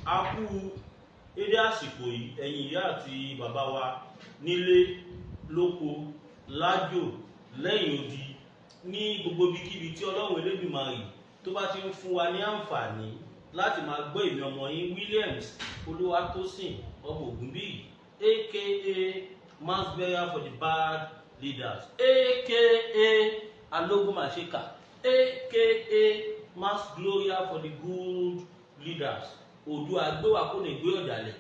A kú eré àsìkò yìí, ẹ̀yin ìyá àti bàbá wa nílé lóko lájò lẹ́yìn odi, ní gbogbo ibikíbi tí Ọlọ́run Elédùmarè tó bá ti ń fún wa ní àǹfààní láti máa gbọ́ èmi ọmọ yín Williams Olúwatósìn ọmọ Ògúnbíyì, aka mass burial for the bad leaders, aka Alógúnmáṣekà, aka mass gloria for the good leaders. Oòduà gbé wa kó lè gbé ọ̀dàlẹ̀.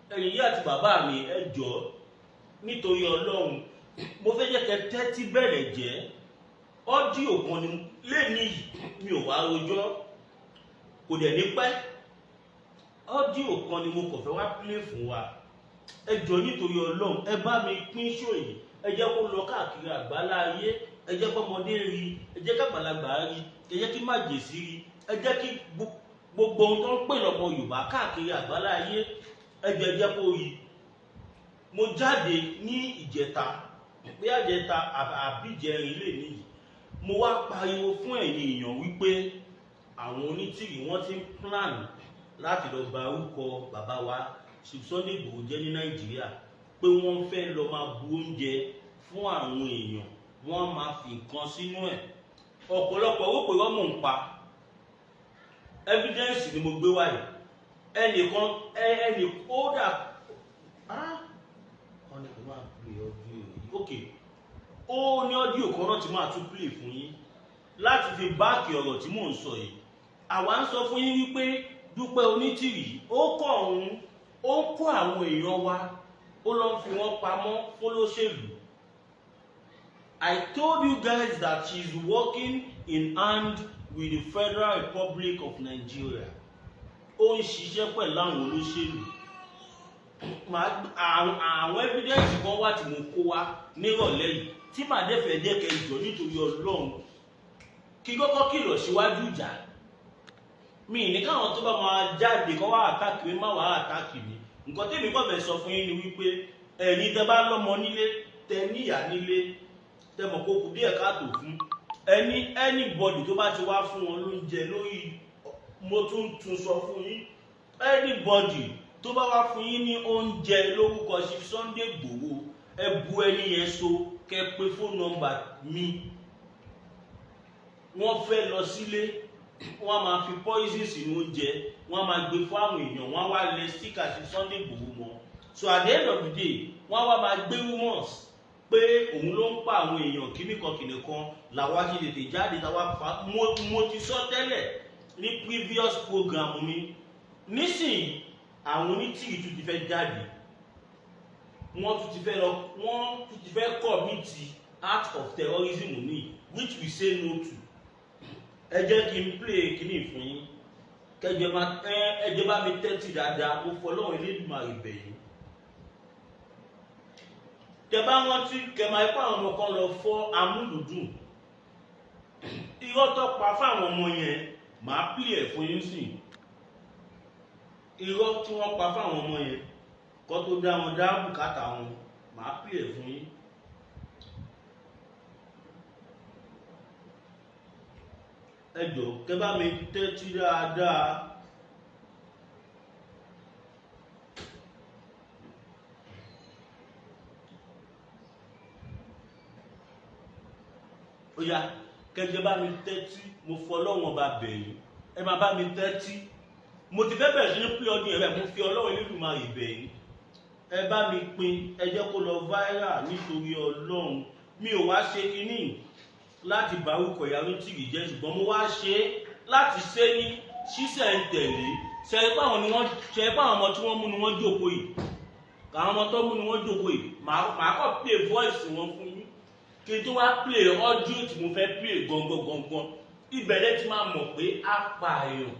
Ẹ̀yin ìyá àti bàbá mi, ẹ jọ̀ọ́, nítorí Ọlọ́run, mo fẹ́ jẹ́ kẹ́ tẹ́tí bẹ̀rẹ̀ jẹ́. Audio kan ni lẹ́ni yìí, mi ò wá rojọ́, kò dẹ̀ ní pẹ́. Audio kan ni mo kàn fẹ́ wá play fún wa. Ẹ jọ̀ọ́, nítorí Ọlọ́run, ẹ bá mi pín show yìí, ẹ jẹ́ kó lọ káàkiri àgbálá ayé. Ẹ jẹ́ kọ́mọdé rí, ẹ jẹ́ kágbàlagbà rí, ẹ jẹ́ kí májèsí rí, ẹ jẹ́ kí gbogbo ohun tó ń pè lọ́mọ Yorùbá káàkiri àgbálá ayé, ẹ jẹ́ jẹ́ kó rí. Mo jáde ní ìjẹta, pé àjẹta àbíjẹrin lè níyì, mo wá pariwo fún ẹ̀yin èèyàn wípé àwọn Onítìrì, wọ́n ti ń plan láti lọ gba orúkọ bàbá wa Chief Sunday Igboho jẹ́ ní Nàìjíríà, pé wọ́n fẹ́ lọ máa bu oúnjẹ fún àwọn èèyàn, wọ́n máa fi nǹkan sínú ẹ̀. Ọ̀pọ̀lọpọ̀ owó pé wọ́n mò ń pa. Evidence ni mo gbé wáyé. Ẹnìkan, ẹnì ó dà wọ́n ní kò máa play audio yìí. Ok, ó ní audio kan náà tí máa tún play fún yín láti fi back ọ̀rọ̀ tí mò ń sọ yìí. Àwa ń sọ fún yín wípé Dúpẹ́ Onítìrì, ó kọ̀ ọ̀hún, ó ń kó àwọn èèyàn wa, ó lọ ń fi wọ́n pamọ́ fún lóṣèlú. I told you guys that she is working in hand with the Federal Republic of Nigeria. Ó ń ṣiṣẹ́ pẹ̀lú àwọn olóṣèlú. Àwọn evidence kan wà tí mo kó wá nírọ̀lẹ́ yìí tí màá dẹ́fẹ̀ẹ́ dẹ́kẹ̀ jọ. Nítorí Ọlọ́run, kí kọ́kọ́ kìlọ̀ síwájú ìjà mi ní káwọn tó bá máa jáde kọ́ wá attack mi, má wàá attack mi. Nǹkan tèmi kọ́ fẹ́ sọ fún yín ni wípé ẹ̀yin tẹ́ bá lọ́mọ nílé, tẹ́ níyà nílé, tẹ́ mọ̀ kó kù díẹ̀ káàtó fún ẹni, anybody tó bá ti wá fún wọn lóúnjẹ lórí, mo tún tún sọ fún yín, anybody tó bá wá fún yín ní oúnjẹ lórúkọ Chief Sunday Igboho, ẹ bu ẹni yẹn so, kẹ́ pé phone number mi. Wọ́n fẹ́ lọ sílé, wọ́n máa fi poison sínú oúnjẹ, wọ́n máa gbé fún àwọn èèyàn, wọ́n wá lẹ sticker sí Sunday Igboho mọ́. So at the end of the day, wọ́n wá máa gbé rumors pé òun ló ń pa àwọn èèyàn kíníkan kìnìkan. Làwa ṣe tètè jáde táwa fa. Mo ti sọ tẹ́lẹ̀ ní previous program mi. Nísìnyí, àwọn Onítìrì tún ti fẹ́ jáde, wọ́n tún ti fẹ́ lọ, wọ́n tún ti fẹ́ commit act of terrorism ní, which we say no to. Ẹ jẹ́ kí n play kíní fún yín, kẹjọ máa ẹ jẹ́ bá mi tẹ́tí dáadáa. Mo fọlọ́run Elédùmarè bẹ̀ yín. Tẹ bá rántí, kẹ máa ipá àwọn ọmọ kan lọ fọ́ Amúlùdùn. Irọ́ tó pa fáwọn ọmọ yẹn, màá play ẹ̀ fún yín sìn. Irọ́ tí wọ́n pa fáwọn ọmọ yẹn kó tó dá wọn dá bùkátà wọn, màá play ẹ̀ fún yín. Ẹ jọ̀ọ́, kẹ́ bá mi tẹ́tí dáadáa. Ó yá, kẹjẹ bá mi tẹ́tí. Mo fọlọ́wọ́n bá bẹ̀yìn, ẹ máa bá mi tẹ́tí. Mo ti fẹ́ bẹ̀rẹ̀ sí ní pín ọdún yẹn. Mo fi Ọlọ́run Elédùmarè bẹ̀yìn, ẹ bá mi pín, ẹ jẹ́ kó lọ viral. Nítorí Ọlọ́run, mi ò wá ṣe kinní láti bá orúkọ ìyá Onítìrì jẹ́, ṣùgbọ́n mo wá ṣe é láti ṣe ní ṣísẹ̀ntẹ̀lé. Ṣe é pé àwọn ni wọ́n ṣe é pé àwọn ọmọ tí wọ́n mú ni wọ́n jókòó yìí, àwọn ọmọ tó mú ni wọ́n jókòó yìí. Màá kọ́ play voice wọn fún yín kí n tó wá play audio tí mo fẹ́ play gangan gangan. Ìbẹ̀rẹ̀ tí máa mọ̀ pé apààyàn,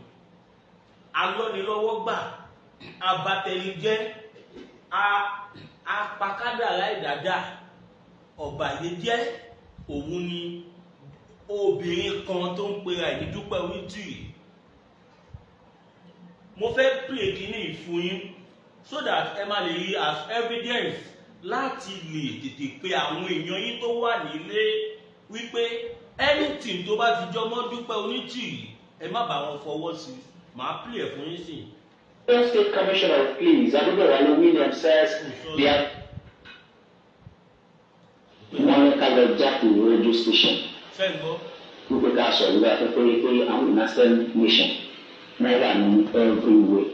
alọ́nilọ́wọ́gbà, abatẹnijẹ́, apakádàrá ìdádá, ọ̀bàyéjẹ́ òun ni obìnrin kan tó ń pera ẹ̀ ní Dúpẹ́ Onítìrì. Mo fẹ́ play kíní fún yín so that ẹ má lè rí as evidence láti lè tètè pe àwọn èèyàn yín tó wà nílé wípé anything tó bá ti jọmọ́ Dúpẹ́ Onítìrì, ẹ má bá wọn fọwọ́ sí. Màá play ẹ̀ fún yín sìn. State Commissioner of Police, Adebowale Williams, says they are wọ́n ní ká lọ jáde radio station Ṣé ń gbọ́? wípé ká sọ ìwé afẹ́fẹ́ wípé àwọn United Nation wọ́n wà ní everywhere,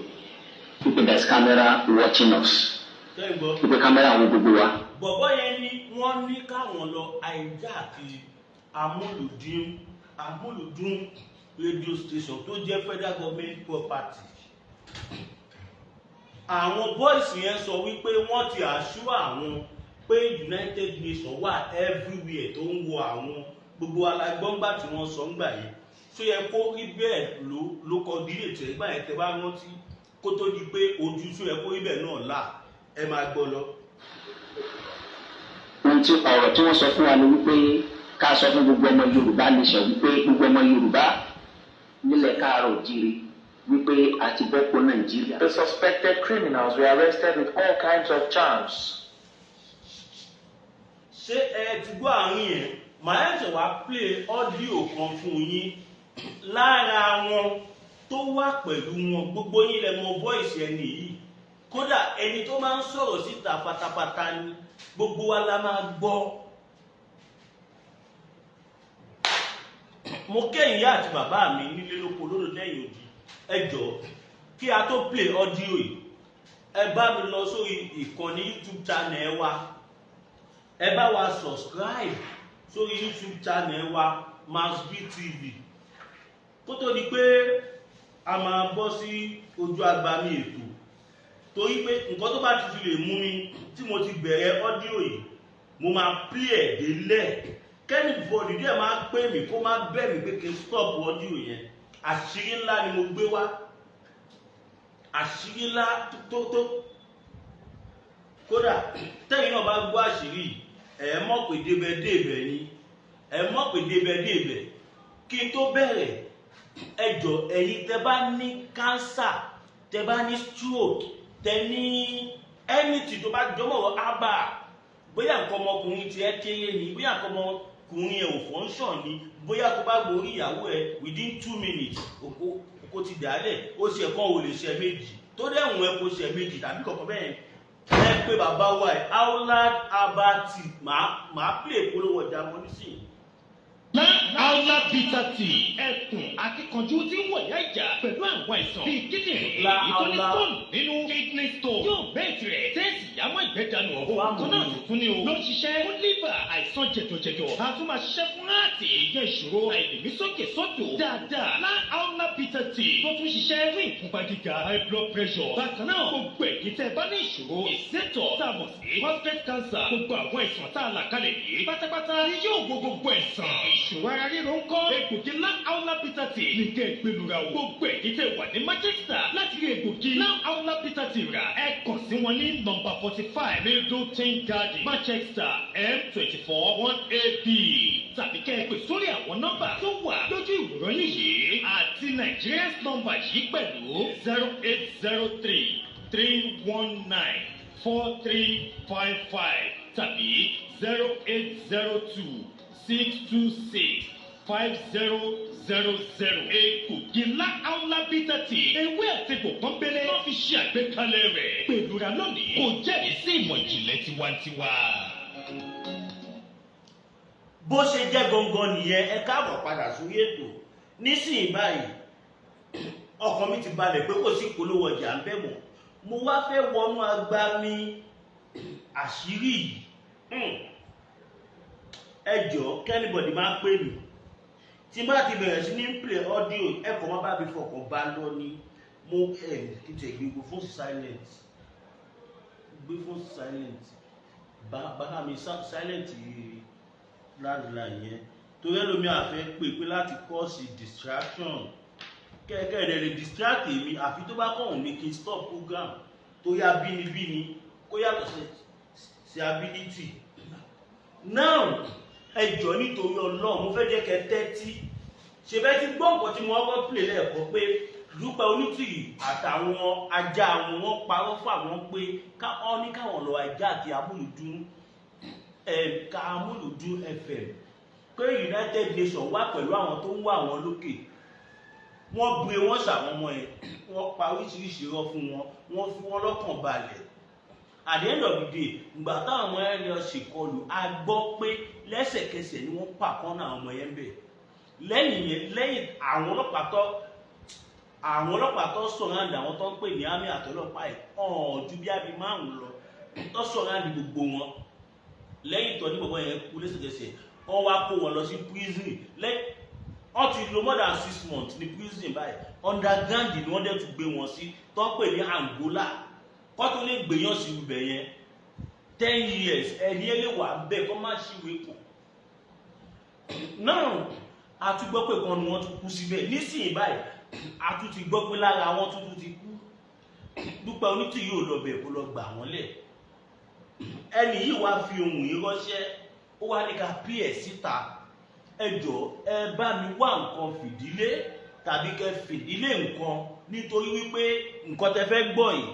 wípé there is camera watching us, Ṣé ń gbọ́? wípé camera wo gbogbo wa. Bọ̀bọ́ yẹn ni wọ́n ní káwọn lọ hijack Amúlùdún radio station tó jẹ́ federal government property. Àwọn boys yẹn sọ wípé wọ́n ti assure àwọn pé United Nations wà everywhere tó ń wo àwọn. Gbogbo alágbọ́ngbà tí wọ́n sọ ń gbà yẹn, tó yẹ kó rí bẹ́ẹ̀ ló kọ dílé tẹ̀ gbà yẹn, tẹ bá rántí, kó tó di pé ojú tó yẹ kó rí bẹ́ẹ̀ náà là. Ẹ máa gbọ́ lọ. Ohun tí ọ̀rọ̀ tí wọ́n sọ fún wa ni wípé ká sọ fún gbogbo ọmọ Yorùbá nation, wípé gbogbo ọmọ Yorùbá nílẹ̀ káàárọ̀ òjíire, wípé a ti bọ́ kó Nàìjíríà. The suspected criminals were arrested with all kinds of charms. Ṣé ẹ ti gbọ́ àárín yẹn? Màá ẹ̀ṣẹ̀ wá play audio kan fún yín lára wọn tó wà pẹ̀lú wọn. Gbogbo yín lẹ mọ voice ẹni yìí. Kódà ẹni tó máa ń sọ̀rọ̀ síta pátápátá ni, gbogbo wa la máa gbọ́. Mo kẹ́yìn ìyá àti bàbá mi nílé lóko lódò lẹ́yìn odi. Ẹ jọ̀ọ́, kí a tó play audio yìí, ẹ bá mi lọ sórí ìkànnì YouTube channel wa, ẹ bá wa subscribe sórí YouTube channel wa, Masbi TV, kó tó di pé a máa bọ́ sí ojú agbami ètò, torí pé nǹkan tó bá ti fi lè mú mi tí mo ti bẹ̀rẹ̀ audio yìí, mo máa play ẹ̀ délẹ̀. Kẹ́ni bọ̀dì díẹ̀ máa pè mí, kó má bẹ̀ mí pé kí n stop audio yẹn. Àṣírí ńlá ni mo gbé wá, àṣírí ńlá tó kódà tẹ́yìn náà bá gbọ́ àṣírí, ẹ̀ mọ̀ pé débẹ̀ débẹ̀ ni, ẹ̀ mọ̀ pé débẹ̀ débẹ̀. Kí n tó bẹ̀rẹ̀, ẹ jọ̀ọ́, ẹ̀yin tẹ́ bá ní cancer, tẹ́ bá ní stroke, tẹ́ ní anything tó bá jọmọ́ ábà, bóyá nǹkan ọmọkùnrin tiẹ̀ kéré ni, bóyá nǹkan ọmọkùnrin ẹ̀ ò function ni, bóyá tó bá gorí ìyàwó ẹ within 2 minutes òkò ti dàálẹ̀, ó ṣe ẹ̀kan, ò lè ṣe méjì, tó dẹ̀wọ̀n ẹ kò ṣe méjì tàbí kọ̀ọ̀kan bẹ́ẹ̀, ẹ pé bàbá wa ẹ̀ Aulad Abati. Màá play polówó ọjà wọn nísìnyí. Aula Bitter Tea, ẹkùn akíkanjú tí ń wọ̀yá ìjà pẹ̀lú àwọn àìsàn bíi kíndìnrín, La èyí tó ní Aula. stone nínú, kidney stone, yóò bẹ́ẹ̀ tirẹ̀ tẹ́sí yàmọ́ ìgbẹ́dànù ọ̀hún kan náà sì tún ní o ló ń ṣiṣẹ́ fún liver, àìsàn jẹ̀dọ̀jẹ̀dọ̀, a tún máa ṣiṣẹ́ fún heart, ìyẹn ìṣòro àìlèmísókè sódò dáadáa. La Aula Bitter Tea tó tún ṣiṣẹ́ fún ìfúnpá gíga, high blood pressure. Bákan náà, gbogbo ẹ̀yin tẹ́ bá ní ìṣòro ìsétọ̀ tá a mọ̀ sí prostate cancer, gbogbo àwọn àìsàn tá a là kalẹ̀ yìí pátápátá ni yóò wo gbogbo ẹ̀sán. Ìṣòro ara ríro ń kọ́? Egbògi La Aula Bitter Tea ní kẹ́ ẹ gbẹlura o. Gbogbo ẹ̀yin tẹ́ wà ní Manchester, láti rí egbògi La Aula Bitter Tea rà, ẹ kàn sí wọn ní nọ́mbà 45 Middleton Garden, Manchester, M24 1AB, tàbí kẹ́ ẹ pè sórí àwọn nọ́mbà tó wà lójú ìwòran yìí àti Nigerian nọ́mbà yìí pẹ̀lú 08033194355 tàbí 08026265000. Egbògi La Aula Bitter Tea, ewé àti egbò pọ́nbélé wọ́n fi ṣe àgbékalẹ̀ rẹ̀. Pẹ̀lúra lónìí, kò jẹ́rìí sí ìmọ̀ ìjìnlẹ̀ tiwantiwa. Bó ṣe jẹ́ gangan nìyẹn. Ẹ káàbọ̀ padà sórí ètò. Nísìnyí báyìí, ọkàn mi ti balẹ̀ pé kò sí ìpolówó ọjà ń bẹ̀ mọ́. Mo wá fẹ́ wọnú agbami àṣírí yìí. Ẹ jọ̀ọ́, kí anybody máa pè mí tí n bá ti bẹ̀rẹ̀ sí ní play audio. Ẹ kàn má bá mi fọkàn bá lọ ni. Mo ẹ kí n tẹ̀ gbé fóònù silent, gbé fóònù silent, bá mi silent landline yẹn, torí ẹlòmí àfẹ́ pè pé láti cause distraction. Kẹ́kẹ́ rẹ̀ lè distract èmi, àfi tó bá kàn wọ́n ní kí n stop program tó yá bínibíni kó yàtọ̀ sí ability. Now, ẹ jọ̀ọ́, nítorí Ọlọ́run, mo fẹ́ jẹ́ kẹ́ tẹ́tí. Ṣe bẹ́ẹ̀ ti gbọ́ nǹkan tí mo kọ́kọ́ play lẹ́ẹ̀kan pé Dúpẹ́ Onítìrì àtàwọn ajá wọn, wọ́n parọ́ fún àwọn pé káwọn ní káwọn lọ ajá àti Amúlùdún, ẹ̀ka Amúlùdún FM, pé United Nations wà pẹ̀lú àwọn tó ń wá àwọn lókè. Wọ́n gbé wọ́n ṣàwọn ọmọ yẹn, wọ́n pa oríṣiríṣi irọ́ fún wọn, wọ́n fi wọ́n lọ́kàn balẹ̀. At the end of the day, ìgbà táwọn ọmọ yẹn lọ ṣèkọlù, a gbọ́ pé lẹ́sẹ̀kẹsẹ̀ ni wọ́n pa kọ́nà àwọn ọmọ yẹn bẹ̀. Lẹ́yìn yẹn, lẹ́yìn àwọn ọlọ́pàá tó surround àwọn tó ń pè ní army àtọlọ́pàá yìí ọ̀hún ju bí abi 5 lọ tó surround gbogbo wọn. Lẹ́yìn tó ní gbogbo yẹn kú, lẹ́sẹ̀kẹsẹ̀ wọ́n wá kó wọn lọ sí prison. Lẹ́yìn wọ́n ti lò more than 6 months ní prison báyìí. Underground ni wọ́n dẹ̀ tún gbé wọn sí, tó ń pè ní Angola. Kó tó lè gbèyàn sí ibẹ̀ yẹn, 10 years ẹni ẹ lè wà bẹ́ẹ̀ kó má ṣìwé kù náà. A tún gbọ́ pé kan ni wọ́n tún kú síbẹ̀ nísìnyí báyìí. A tún ti gbọ́ pé lára wọn tuntun ti kú. Dúpẹ́ Onítìrí yóò lọ bẹ̀ kó lọ gbà wọ́n lẹ̀. Ẹni yìí wá fi ohun yìí ránṣẹ́, ó wá ní ká pí ẹ̀ síta. Ẹ jọ̀ọ́, ẹ bá mi wá nǹkan fìdílé tàbí kẹ́ fìdílé nǹkan, nítorí wípé nǹkan tẹ́ fẹ́ gbọ́ yìí,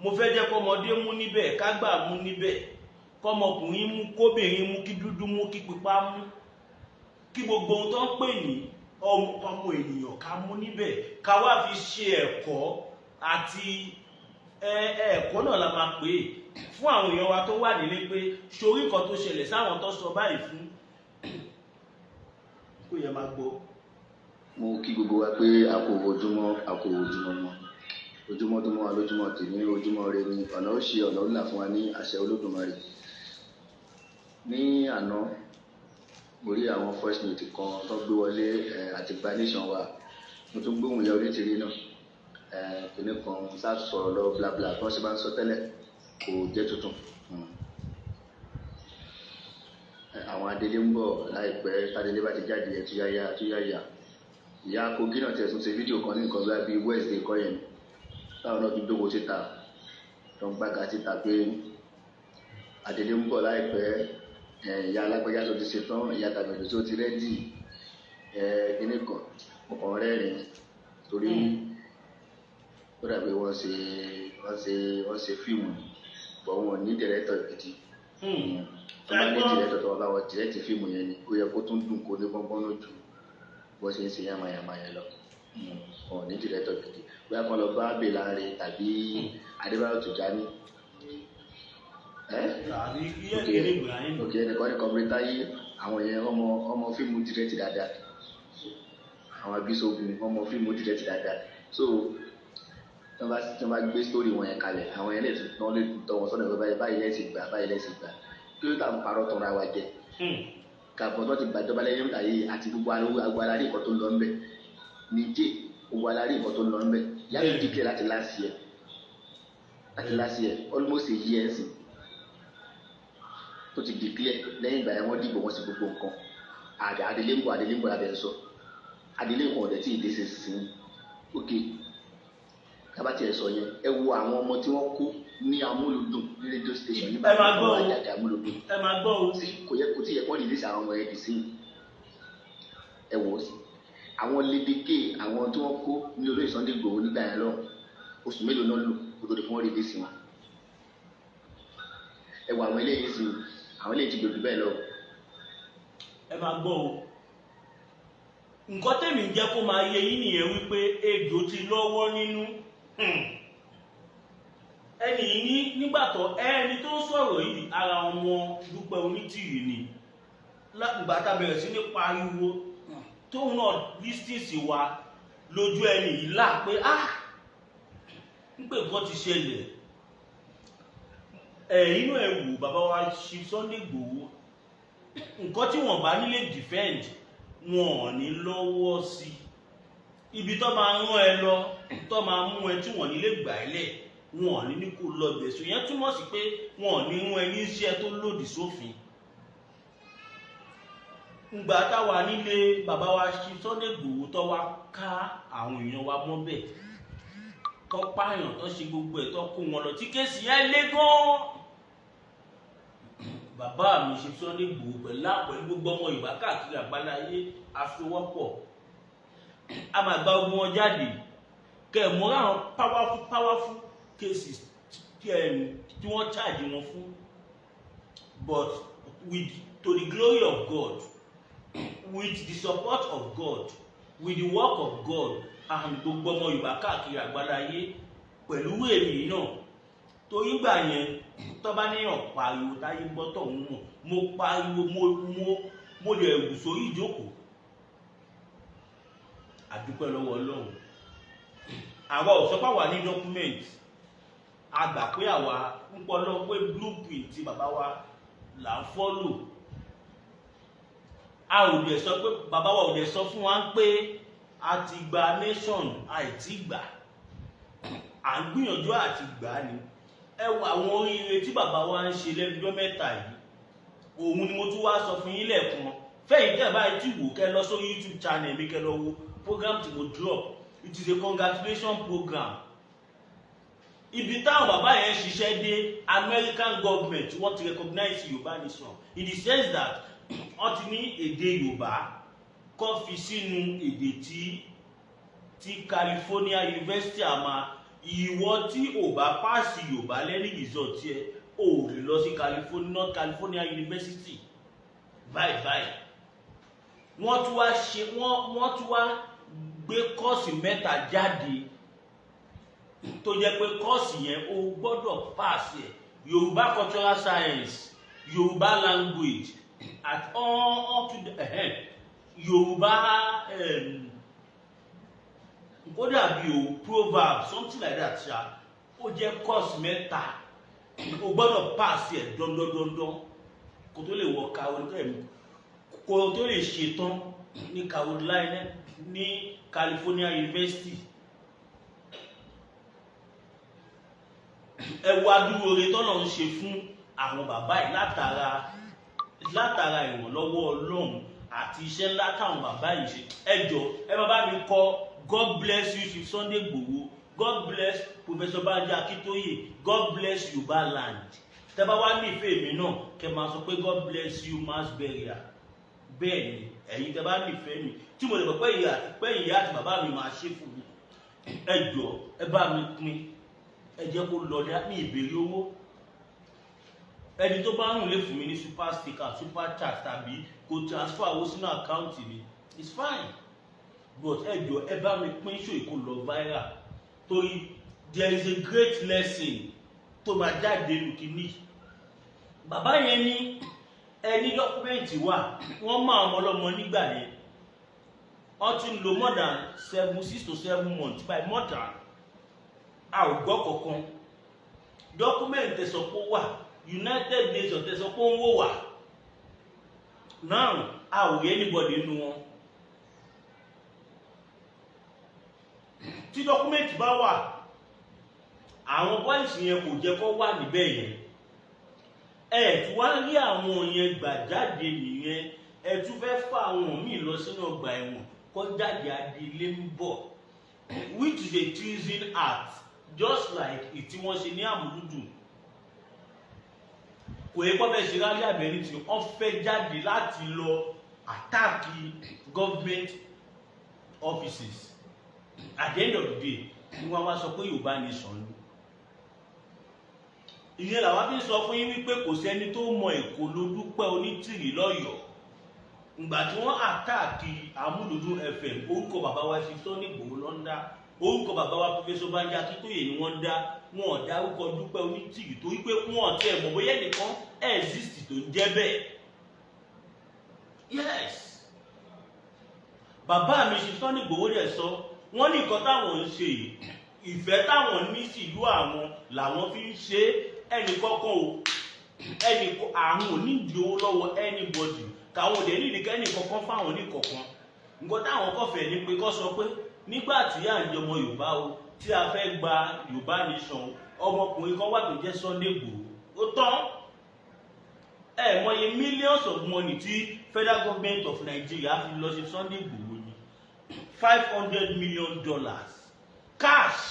mo fẹ́ jẹ́ kọ́mọdé mú níbẹ̀, kágbà mú níbẹ̀, kọ́mọkùnrin mú, kóbìnrin mú, kí dúdú mú, kí pupa mú, kí gbogbo ohun tó ń pè ní ọmọ ènìyàn ká mú níbẹ̀, ká wá fi ṣe ẹ̀kọ́ àti ẹ̀kọ́ náà la máa pè é fún àwọn èèyàn wa tó wà nílé pé sórí nǹkan tó ṣẹlẹ̀ sáwọn tó sọ báyìí fún kó yẹ máa gbọ́. Mo kí gbogbo wa pé a kú ojúmọ́, a kú ojúmọ́ mọ́, ojúmọ́ tó mọ́ wa lójúmọ́ tèmi, ojúmọ́ rẹ ni. Ọ̀nà ó ṣe, ọ̀nà ó là fún wa ní àṣẹ Olódùmarè. Ní àná, mo rí àwọn voice note kan tó gbé wọlé àti gba nation wa. Mo tún gbóhùn ìyá Onítìrí náà, kìnnì kan sá sọ̀rọ̀ lọ bla bla bí wọ́n ṣe máa ń sọ tẹ́lẹ̀, kò jẹ́ tuntun. Àwọn adélé ń bọ̀ láìpẹ́. Tádélé bá ti jáde, ẹ̀túyáyá ẹ̀túyáyá. Ìyá Kogi náà tiẹ̀ tún ṣe fídíò kan ní nǹkan bíi Wednesday kọ́ yẹn, táwọn náà tún jókòó síta, tó ń gbága síta pé adélé ń bọ̀ láìpẹ́. Ìyá alágbèjà tó ti ṣetán, ìyá tàbẹ̀dù tó ti ready, kíní kan. Mo kàn rẹ́rìn torí ó dàbí wọ́n ṣe fíìmù bọ̀, wọn ní director gidi. Tó bá ní director tó bá wọn direct fíìmù yẹn ni, ó yẹ kó tún dùn, kó ní gbọ́ngbọ́n lójú bó ṣe ń ṣe yamayama yẹn lọ. Wọn ní director gidi. Bóyá kan lọ bá Bèlànrè tàbí Adébáyọ̀ Tùjání. Tàbí Yẹ́kẹ́lẹ́ Ibrahim. Òkè ẹnìkan ní kọmíńtà yìí, àwọn yẹn ọmọ fíìmù direct dáadáa. Àwọn abisogun ọmọ fíìmù direct dáadáa. So tí wọ́n bá gbé story wọn yẹn kalẹ̀, àwọn yẹn lè tún lè tọ́ wọn sọ́nà pé báyìí báyìí lẹ́sìn gbà, báyìí lẹ́sìn gbà. Kí ló tà ń parọ́ tọ́ra wa jẹ? Kàbọ̀ tó ti gbàjọba lẹ́yìn ayé àti gbogbo alárí nǹkan tó ń lọ ńbẹ̀ níjẹ́, gbogbo alárí nǹkan tó ń lọ ńbẹ̀ yàrá declare láti last year, almost a year sí tó ti declare. Lẹ́yìn ìgbà yẹn, wọ́n dìbò, wọ́n sì gbogbo nǹkan. Adelé ń bọ̀, adelé ń bọ̀ lábẹ́ sọ. Adelé nǹkan ọ̀dẹ̀ tí ì dé sí sí. Ok, tábà tiẹ̀ sọ yẹn, ẹ wo àwọn ọmọ tí wọ́n kó ní Amúlùdùn, ní radio station nígbà Ẹ máa tí gbọ́ wọ́n o. jáde Amúlùdùn. Ẹ máa gbọ́ o. Tí kò yẹ, kò tí yẹ kó release àwọn ọmọ yẹn dì sí. Ẹ wò ó sí àwọn lédèké, àwọn tí wọ́n kó ní olóyè Sunday Igboho nígbà yẹn lọ, oṣù mélòó náà lò kó tó di fún wọn release wọn? Ẹ wọ àwọn eléyìí sí, àwọn eléyìí ti gbòdú bẹ́ẹ̀ lọ. Ẹ máa gbọ́ o. Nǹkan tèmi ń jẹ́ kó máa yé yín nìyẹn wípé ejò ti lọ́wọ́ nínú. Ẹnì yìí ní nígbà tó ẹni tó ń sọ̀rọ̀ yìí, ara ọmọ Dúpẹ́ Onítìrì ni. Ìgbà tá a bẹ̀rẹ̀ sí ní pariwo, tóun náà listen sí wa lójú ẹni yìí là pé ah, ń pè nǹkan ti ṣẹlẹ̀. Ẹ̀ inú ẹ̀ wò, bàbá wa Chief Sunday Igboho, nǹkan tí wọ́n bá nílé defend, wọn ò ní lọ́wọ́ sí ibi tó máa rán ẹ lọ, tó máa mú ẹ tí wọ́n nílé gbà ẹ lẹ̀, wọn ò ní ní kó lọ bẹ̀. So yẹn túmọ̀ sí pé wọn ò ní rán ẹ ní iṣẹ́ tó lòdì sófin. Ngbà táwa nílé bàbá wa Chief Sunday Igboho, tó wá ká àwọn èèyàn wa mọ́bẹ̀, tó pààyàn, tó ṣe gbogbo ẹ̀, tó kó wọn lọ, tí case yẹn lé gan-an, bàbá mi Chief Sunday Igboho pẹ̀lú gbogbo ọmọ Yorùbá káàkiri àgbáláyé àfiwọ́pọ̀, a máa gba ogun wọn jáde. Kẹmọ́ra àwọn powerful powerful cases tí wọ́n charge wọn fún. But with to the glory of God, with the support of God, with the work of God, And gbogbo ọmọ Yorùbá káàkiri àgbáláyé pẹ̀lú èmi náà, torí gbà yẹn tó bá níyàn pariwo táyé gbọ́ tọ̀hún mọ̀, mo pariwo, mo lè wù sórí ìjókòó. Àdúpẹ́ lọ́wọ́ Ọlọ́run. Àwa ò sọ pé àwa ní document. A gbà pé àwa ń pọ́ lọ pé blueprint tí bàbá wa là ń follow. A ò dẹ̀ sọ pé bàbá wa ò dẹ̀ sọ fún wa pé a ti gba nation. Àìtí gbà, à ń gbìyànjú àti gbà á ni. Ẹ wo àwọn oríire tí bàbá wa ń ṣe lẹ́nu ọjọ́ mẹ́ta yìí. Òun ni mo tún wá sọ fún yín lẹ́ẹ̀kan. Fẹ́yìn tẹ́ báyìí tí wò, kẹ́ lọ sórí YouTube channel mi, kẹ́ lọ wo program tí mo drop. It is a congratulation program. Ibi táwọn bàbá yẹn ṣiṣẹ́ dé, American government, wọ́n ti recognize Yorùbá nation in the sense that wọ́n ti ní èdè Yorùbá kọ́ fi sínú èdè tí California University. Àmà ìwọ tí ò bá pass Yorùbá lẹ́ni result yẹ, ò lè lọ sí California, North California University. Báyìí báyìí, wọ́n tún wá ṣe, wọ́n tún wá gbé course mẹ́ta jáde tó jẹ́ pé course yẹn, o gbọ́dọ̀ pass ẹ̀: Yorùbá cultural science, Yorùbá language at all to the Yorùbá, kó dàbí o proverb, something like that ṣá. Ó jẹ́ course mẹ́ta, o gbọ́dọ̀ pass ẹ̀ dandandandan kó tó lè wọ Carolina, kó tó lè ṣetán ní Carolina, ní California University. Ẹ wo adúrú oore tọ́lọ̀ ń ṣe fún àwọn bàbá yìí látara ìrànlọ́wọ́ Ọlọ́run àti iṣẹ́ ńlá táwọn bàbá yìí ṣe. Ẹ jọ, ẹ bá bá mi kọ "God bless you, Chief Sunday Igboho. God bless Professor Banji Akintoye. God bless Yorùbá land." Tẹ́ bá wá nífẹ̀ẹ́ mi náà, kẹ́ máa sọ pé "God bless you, mass burial." Bẹ́ẹ̀ ni, ẹ̀yin tẹ́ bá nífẹ̀ẹ́ mi, tí mo lè mọ̀ pé ìyá àti bàbá mi máa ṣe fún mi, ẹ jọ, ẹ bá mi pín, ẹ jẹ́ kó lọ dá ní ìbéèrè owó. Ẹni tó bá ń lè fún mi ní super sticker, super chat, tàbí kó transfer owó sínú account mi, it's fine. But ẹ jọ, ẹ bá mi pín show kó lọ viral, torí there is a great lesson tó máa jáde lùkìní. Bàbá yẹn ní ẹni document wà, wọ́n mọ àwọn ọlọ́mọ nígbà yẹn. Wọ́n ti ń lo more than seven, 6 to 7 months by more than, a ò gbọ́ kankan. Document tẹ̀sán pé ó wà, United Nations tẹ̀sán pé ó ń wò wá now, a ò rí anybody nínú wọn. Tí document bá wà, àwọn boys yẹn kò jẹ́ kó wà níbẹ̀ yẹn. Ẹ tún wá rí àwọn yẹn gbà jáde nìyẹn. Ẹ tún fẹ́ fà àwọn míì lọ sínú ọgbà ẹ̀wọ̀n kó jáde, adelé ń bọ̀, which is a treason act, just like ìtí wọ́n ṣe ní Àmúlùdùn. Kò yẹ kó fẹ́ ṣe rally abẹ́rẹ́ tí wọ́n fẹ́ jáde láti lọ attack government offices. At the end of the day ni wọ́n wá sọ pé Yorùbá nation ni. Ìyẹn làwọn fi ń sọ fún yín wípé kò sẹ́ni tó mọ Èkó ló Dúpẹ́ Onítìrì lọ́yọ̀ọ́. Ìgbà tí wọ́n attack Amúlùdún FM, orúkọ bàbá wa ṣe Sunday Igboho ló ń dá, orúkọ bàbá wa Professor Banji Akíntóyè ni wọ́n ń dá. Wọn ò dárúkọ Dúpẹ́ Onítìrì torí pé wọn ò tiẹ̀ mọ̀ bóyá ẹnìkan exist tó ń jẹ́ bẹ́ẹ̀. Yes, bàbá mi ṣe Sunday Igboho dẹ̀ sọ, wọ́n ní nǹkan táwọn ń ṣe yìí, ìfẹ́ táwọn ní sílùú àwọn làwọn fi ń ṣe é. Ẹnì kọ́kọ́ o, ẹnì àwọn ò ní ìdí owó lọ́wọ́ anybody, káwọn òde ní ìdíkẹ́ ẹnì kọ̀ọ̀kan fáwọn ní kọ̀ọ̀kan. Nǹkan táwọn kọ̀fẹ́ ni pé kọ́ sọ pé nígbà tí à ń jẹ ọmọ Yorùbá o, tí a fẹ́ gba Yorùbá nation, ọmọkùnrin kan wà tó jẹ́ Sunday Igboho. Ó tán. Ẹ mọye millions of money tí federal government of Nigeria fi lọ sí Sunday Igboho ni? $500 million cash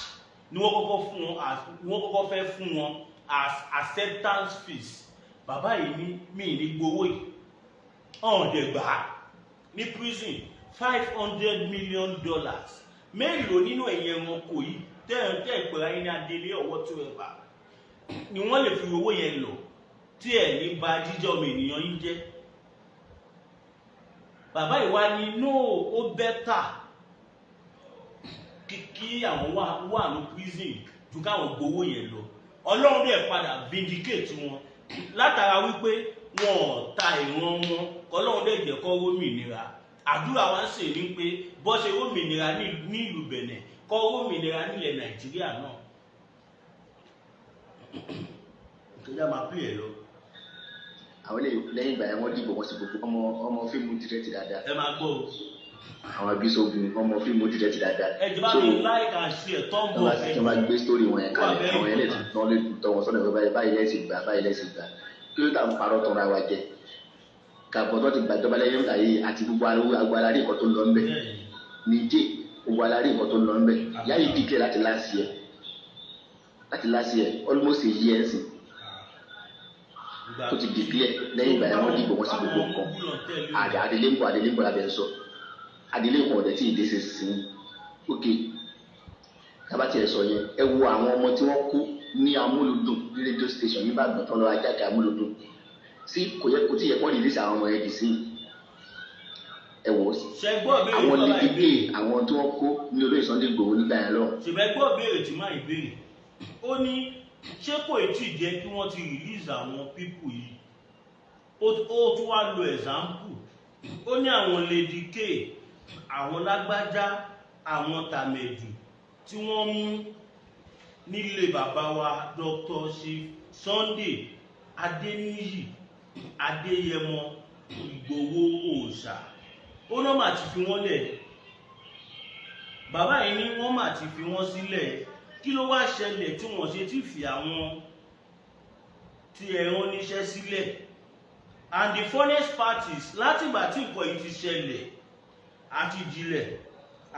ni wọ́n kọ́kọ́ fún wọn, as wọ́n kọ́kọ́ fẹ́ fún wọn as acceptance fees. Bàbá yìí ní mí ní gbowó yìí, ọ̀n dẹ̀ gbà á ní prison. $500 million. Mélòó nínú ẹ̀yẹ ẹranko yìí tẹ́ ẹ̀ pẹ̀lú ayé ní adélé ọwọ́ tó ẹ̀ bá ni wọ́n lè fi owó yẹn lọ tí ẹ̀ ní ba jíjẹ́ ọmọ ènìyàn yín jẹ́? Bàbá yìí wá ní no, ó better. kí àwọn wà ní prison ju káwọn gbowó yẹn lọ. Ọlọ́run dẹ̀ padà vindicate wọn látara wípé wọn ò ta ìran wọn. Ọlọ́run dẹ̀ jẹ́ kó rómìnira. Àdúrà wa ń sè ní pé bọ́ ṣe rómìnira ní ìlú Benin, kó rómìnira nílẹ̀ Nàìjíríà náà. Ìjọba máa pè é lọ. Àwọn eléyìí, lẹ́yìn ìgbà yẹn, wọ́n dìbò, wọ́n sì gbogbo ọmọ fíìmù direct dáadáa. Ẹ máa gbọ́ o. Àwọn Abisogun, ọmọ fíìmù direct dáadáa. Ẹ jọba mi, like and share, thumb up. Tí wọ́n bá gbé story wọn yẹn kalẹ̀, àwọn yẹn lè tán, lè tọ́ wọn sọ́nà pé báyìí báyìí lẹ́sìn gbà, báyìí lẹ́sìn gbà. Kí ló tà ń parọ́ tọ́ra wa jẹ? Kàbọ̀ tó ti gbàjọba lẹ́yìn ìgbà yìí àti gbogbo agbára rí nǹkan tó ń lọ ńbẹ̀. Níjẹ́ gbogbo alárí nǹkan tó ń lọ ńbẹ̀. Ìyá yìí dìkẹ́ láti last year, almost a year nsìn tó ti declare. Lẹ́yìn ìgbà yẹn, wọ́n dìbò, wọ́n sì gbogbo nǹkan. Àdélé ń bọ̀, àdélé ń bọ̀ lábẹ́ ń sọ. Àdélé nǹkan ọ̀dẹ̀ tí ìdí ṣe sìn. Ok, tábà tiẹ̀ sọ yẹn, ẹ wo àwọn ọmọ tí wọ́n kú ní Amúlùdùn, ní radio station nígbàgbọ́n tó lọ ajáde Amúlùdùn sí. Kò yẹ, kò tí yẹ kó release àwọn ọmọ yẹn dì sí. Ẹ wò ó, Ṣẹgbọ́ béèrè àwọn bàbá lédè ìbéèrè. Àwọn tí wọ́n kó ní olóyè Sunday Igboho nígbà yẹn lọ. Ṣùgbọ́n béèrè tí máa ìbéèrè, ó ní ṣé kò tí ì jẹ́ kí wọ́n ti release àwọn people yìí? Ó tún wá lo example, ó ní àwọn Lady K, àwọn lágbájá, àwọn tàmẹ̀dù tí wọ́n mú nílé bàbá wa Dr. Chief Sunday Adéníyì Adéyẹmọ Ìgbòho Òòṣà. Ó náà mà ti fi wọ́n lẹ̀. Bàbá yìí ní wọ́n mà ti fi wọ́n sílẹ̀. Kí ló wá ṣẹlẹ̀ tí wọ́n ṣe ti fi àwọn tí ẹ̀rọ níṣẹ́ sílẹ̀? And the funniest part is, látìgbà tí nǹkan yìí ti ṣẹlẹ̀, àti ìjìnlẹ̀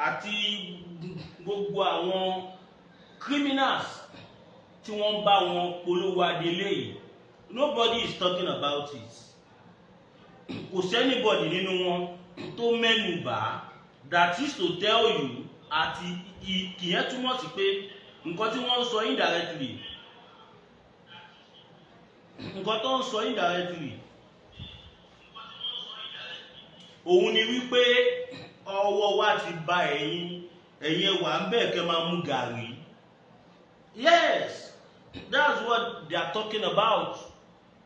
àti gbogbo àwọn criminals tí wọ́n ń bá wọn polówó adelé yìí, nobody is talking about it. Kò sí anybody nínú wọn tó mẹ́nu bà á. That is to tell you, àti kìyẹn túmọ̀ sí pé nǹkan tí wọ́n ń sọ indirectly, nǹkan tó ń sọ indirectly òun ni wípé ọwọ́ wa ti ba ẹ̀yin. Ẹ̀yin ẹwà ń bẹ̀ kẹ́ máa mú gàrí. Yes, that's what they are talking about,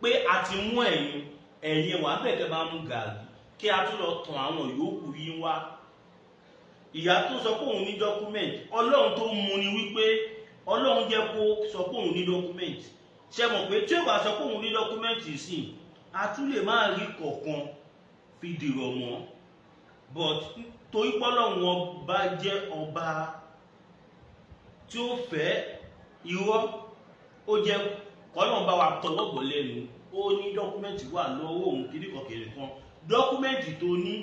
pé a ti mú ẹ̀yin, ẹ̀yin ẹwà ń bẹ̀ kẹ́ máa mú gàrí, kí a tún lọ tàn àwọn yòókù yín wá. Ìyá tó sọ pé òun ní document, Ọlọ́run tó mú ni wípé Ọlọ́run jẹ́ kó sọ pé òun ní document. Ṣe mọ̀ pé tí ó bá sọ pé òun ní document sí, a tún lè máa rí kọ̀ọ̀kan fi dìrọ̀ mọ́, but torí pọ́lọ́run ọba jẹ́ ọba tí ó fẹ́ irọ́, ó jẹ́ kọ́lọ́run bá wa tọwọ́ bọ̀ lẹ́nu. Ó ní document wà lọ́wọ́ òun, kìnnìkan kìnnìkan. Document tó ní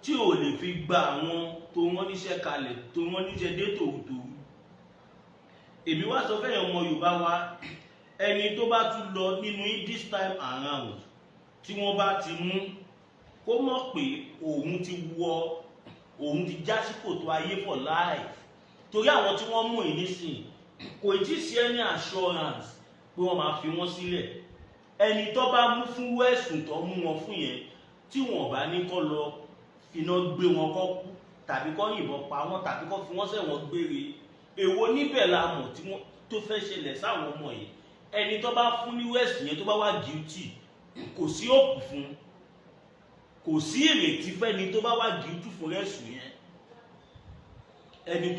tí ò lè fi gba àwọn tó wọ́n níṣẹ́ kalẹ̀, tó wọ́n níṣẹ́ dé tòótòó. Èmi wá sọ fẹ́yàn ọmọ Yorùbá wa, ẹni tó bá tún lọ nínú yín this time around tí wọ́n bá ti mú, kó mọ̀ pé òun ti wọ, òun ti já sí kòtò ayé for life, torí àwọn tí wọ́n mú yìí nísìn, kò tí ì sí any assurance pé wọ́n máa fi wọ́n sílẹ̀. Ẹni tó bá mú fún wẹ́ẹ̀sùn tó mú wọn fún yẹn, tí wọ́n bá ní kó lọ finá gbé wọn kó kú, tàbí kó yìnbọn pa wọ́n, tàbí kó fi wọ́n sẹ́wọ̀n gbére, èwo níbẹ̀ la mọ̀ tí wọ́n tó fẹ́ ṣẹlẹ̀ sáwọn ọmọ yìí? Ẹni tó bá fún ní wẹ́ẹ̀sì yẹn, tó bá wà guilty, kò sí òkú fún, kò sí ìrètí fẹ́ni tó bá wà guilty fún ẹ̀sùn yẹn. Ẹni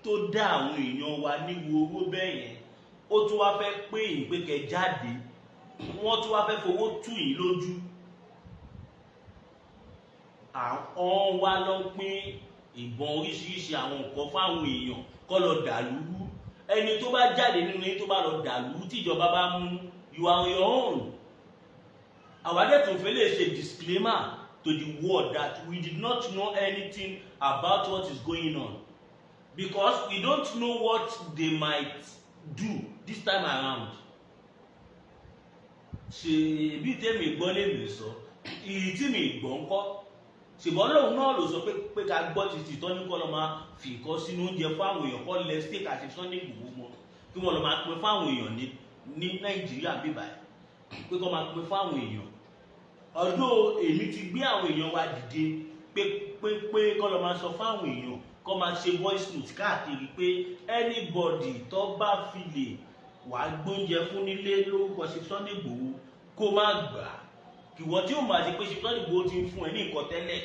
tó dá àwọn èèyàn wa níwo owó bẹ́ẹ̀ yẹn, ó tún wá fẹ́ pé ìpè jáde, wọ́n tún wá fẹ́ fowó tù yín lójú. Àwọn wa lọ pín ìbọn, oríṣiríṣi àwọn nǹkan fáwọn èèyàn kọ́ lọ dàlúrú. Ẹni tó bá jáde nínú yín tó bá lọ dàlúrú, tíjọba bá mú, you are on your own. Àwa dẹ̀ tún fẹ́ lè ṣe disclaimer to the world that we did not know anything about what is going on, because we don't know what they might do this time around. Ṣe bí tèmi gbọ́ lèmi sọ, ìyí tí mi gbọ́ ń kọ́, ṣùgbọ́n lòun náà ló sọ pé ká gbọ́ títí tọ́ ní kọ́ lọ́ máa fi nǹkan sínú oúnjẹ fáwọn èèyàn, kọ́ lẹ steak àti Sunday Igboho mọ́, kí wọ́n lọ máa pín fáwọn èèyàn ní Nàìjíríà bíbá ẹ̀, pé kọ́ máa pín fáwọn èèyàn. Ọdún èmi ti gbé àwọn èèyàn wa dìde pé kọ́ lọ máa sọ fáwọn èèyàn. Kọ́ máa ṣe voice note káàkiri pé anybody tó bá fi lè wàá gbóúnjẹ fún nílé lórúkọ Chief Sunday Igboho, kó má gbà á. Kìwọ tí ó máa ṣe pé Chief Sunday Igboho ti ń fún ẹ ní nǹkan tẹ́lẹ̀,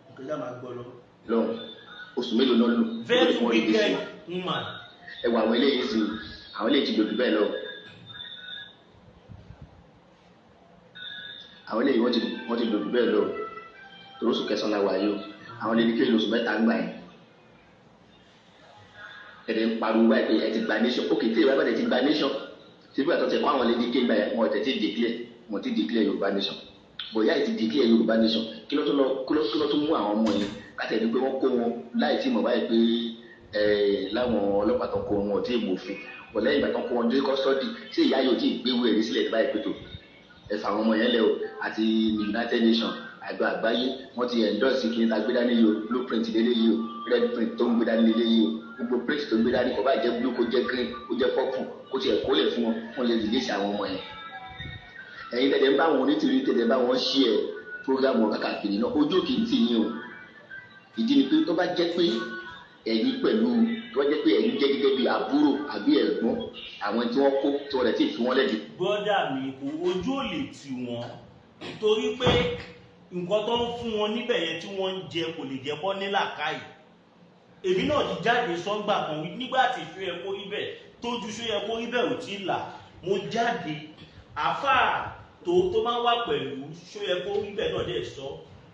nǹkan já máa gbọ́ lọ. Lọ́hùn, oṣù mélòó náà lò? Very wọ́n rí wicked sí woman. Ẹ wọ àwọn eléyìí sí, àwọn eléyìí ti lòdù bẹ́ẹ̀ lọ. Àwọn eléyìí wọ́n ti lòdù bẹ́ẹ̀ lọ, torí oṣù kẹsàn-án la wà yìí o. Àwọn lè ní kí lóṣù 3 ń gbà yẹn. Ẹ̀dẹ̀ ń pariwo báyìí pé ẹ ti gba nation. Ok, tí ìwà bàtẹ̀ ti gba nation, tí ìgbà tó ti kọ́ àwọn lady ké gbà yẹn, wọn tẹ̀ ti declare, wọn ti declare Yorùbá nation. Bóyá ẹ ti declare Yorùbá nation, kí ló tún lọ, kí ló tún mú àwọn ọmọ yẹn káṣẹ̀ ní pé wọ́n kó wọn láì tí mọ̀ báyìí pé ẹ láwọn ọlọ́pàá tó kó wọn ò tí ì mọ̀fin bọ̀? Lẹ́yìn ìgbà tó kó wọn dé custody, ṣé ìyá yóò tí ì gbéwò ẹ̀rí sílẹ̀ báyìí pé tó ẹ fà àwọn ọmọ yẹn lẹ o? Àti United Nations, àjọ àgbáyé, wọ́n ti endorse kí n ta gbé dání yìí o. Blueprint lélẹ̀ yìí o, red print tó ń gbé dání lélẹ̀ yìí o. Gbogbo print tó ń gbé dání, kò bá jẹ́ blue, kó jẹ́ green, kó jẹ́ purple, kó tiẹ̀ kó lè fún wọn, wọ́n lè release àwọn ọmọ yẹn. Ẹ̀yin tẹ̀tẹ̀ ń bá wọn onítìrí, tẹ̀tẹ̀ bá wọn share program wọn káàkiri náà, ojú òkè ń tì yín o. Ìdí ni pé tó bá jẹ́ pé ẹ̀yin pẹ̀lú, tó bá jẹ́ pé ẹ̀yin jẹ́ gẹ́gẹ́ bí àbúrò àbí ẹ̀gbọ́n àwọn tí wọ́n kó, tí wọ́n lè ti fi wọ́n lẹ́dí. Brother mi, kò ojú ò lè tì wọ́n, torí pé nǹkan tó ń fún wọn níbẹ̀ yẹn tí wọ́n ń jẹ kò lè jẹ́ bọ́ ní làákàyè. Èmi náà ti jáde sọ́ngbà kan nígbà tí ṣó yẹ kó rí bẹ́ẹ̀, tójú ṣó yẹ kó rí bẹ́ẹ̀ ò tí ì là. Mo jáde, àáfàá tó máa ń wà pẹ̀lú ṣó yẹ kó rí bẹ́ẹ̀ náà dẹ̀ sọ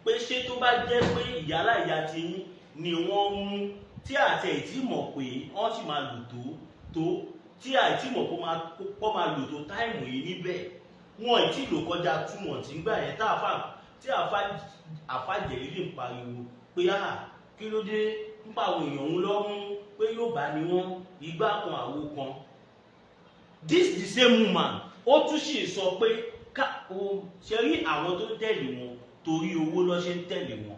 pé ṣé tó bá jẹ́ pé ìyálà ìyá ti yín ni wọ́n mú, tí àti ẹ̀ tí mọ̀ pé wọ́n sì máa lò tó tí àìtí mọ̀ kó máa lò tó time yìí níbẹ̀, wọn ì tí lò kọjá 2 months nígbà yẹn, tá àfà tí àfà jẹ̀lílì ń pariwo pé à kí ló dé nípa àwọn èèyàn òun lọ́mú pé yóò bá ní wọn igbá kan àwo kan. This the same woman, ó tún sì sọ pé ká o ṣe rí àwọn tó tẹ̀lé wọn, torí owó ló ṣe ń tẹ̀lé wọn.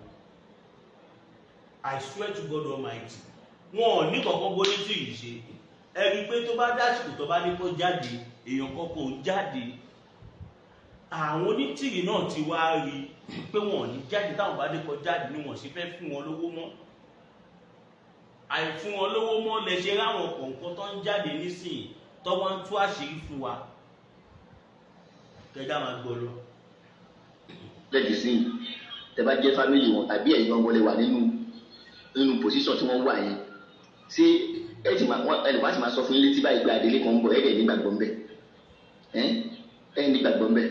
I swear to God Almighty, wọn ò ní kankan bó ní tí ì ṣe. Ẹ rí i pé tó bá dásìkò tó bá ní kó jáde, èèyàn kankan ò jáde. Àwọn onítìrì náà ti wá rí i pé wọn ò ní jáde. Táwọn bá dé kọ jáde ni wọn sì fẹ́ fún wọn lówó mọ́. Àìfún wọn lówó mọ́ lẹ ṣe ráwọn kọ̀ọ̀kan tó ń jáde nísìnyí, tó wá ń tú àṣírí fún wa. Kẹjá máa gbọ́ lọ. Lẹ́dí sí i, tẹ bá jẹ́ family wọn tàbí ẹ̀yin ọmọ lè wà nínú position tí wọ́n wà yẹn, ṣé ẹ ti máa ẹ lè wá sì máa sọ fún yín létí báyìí pé àdélé kan ń bọ̀? Ẹ dẹ̀ nígbàgbọ́ ńbẹ̀, ẹ ẹ nígbàgbọ́ ńbẹ̀.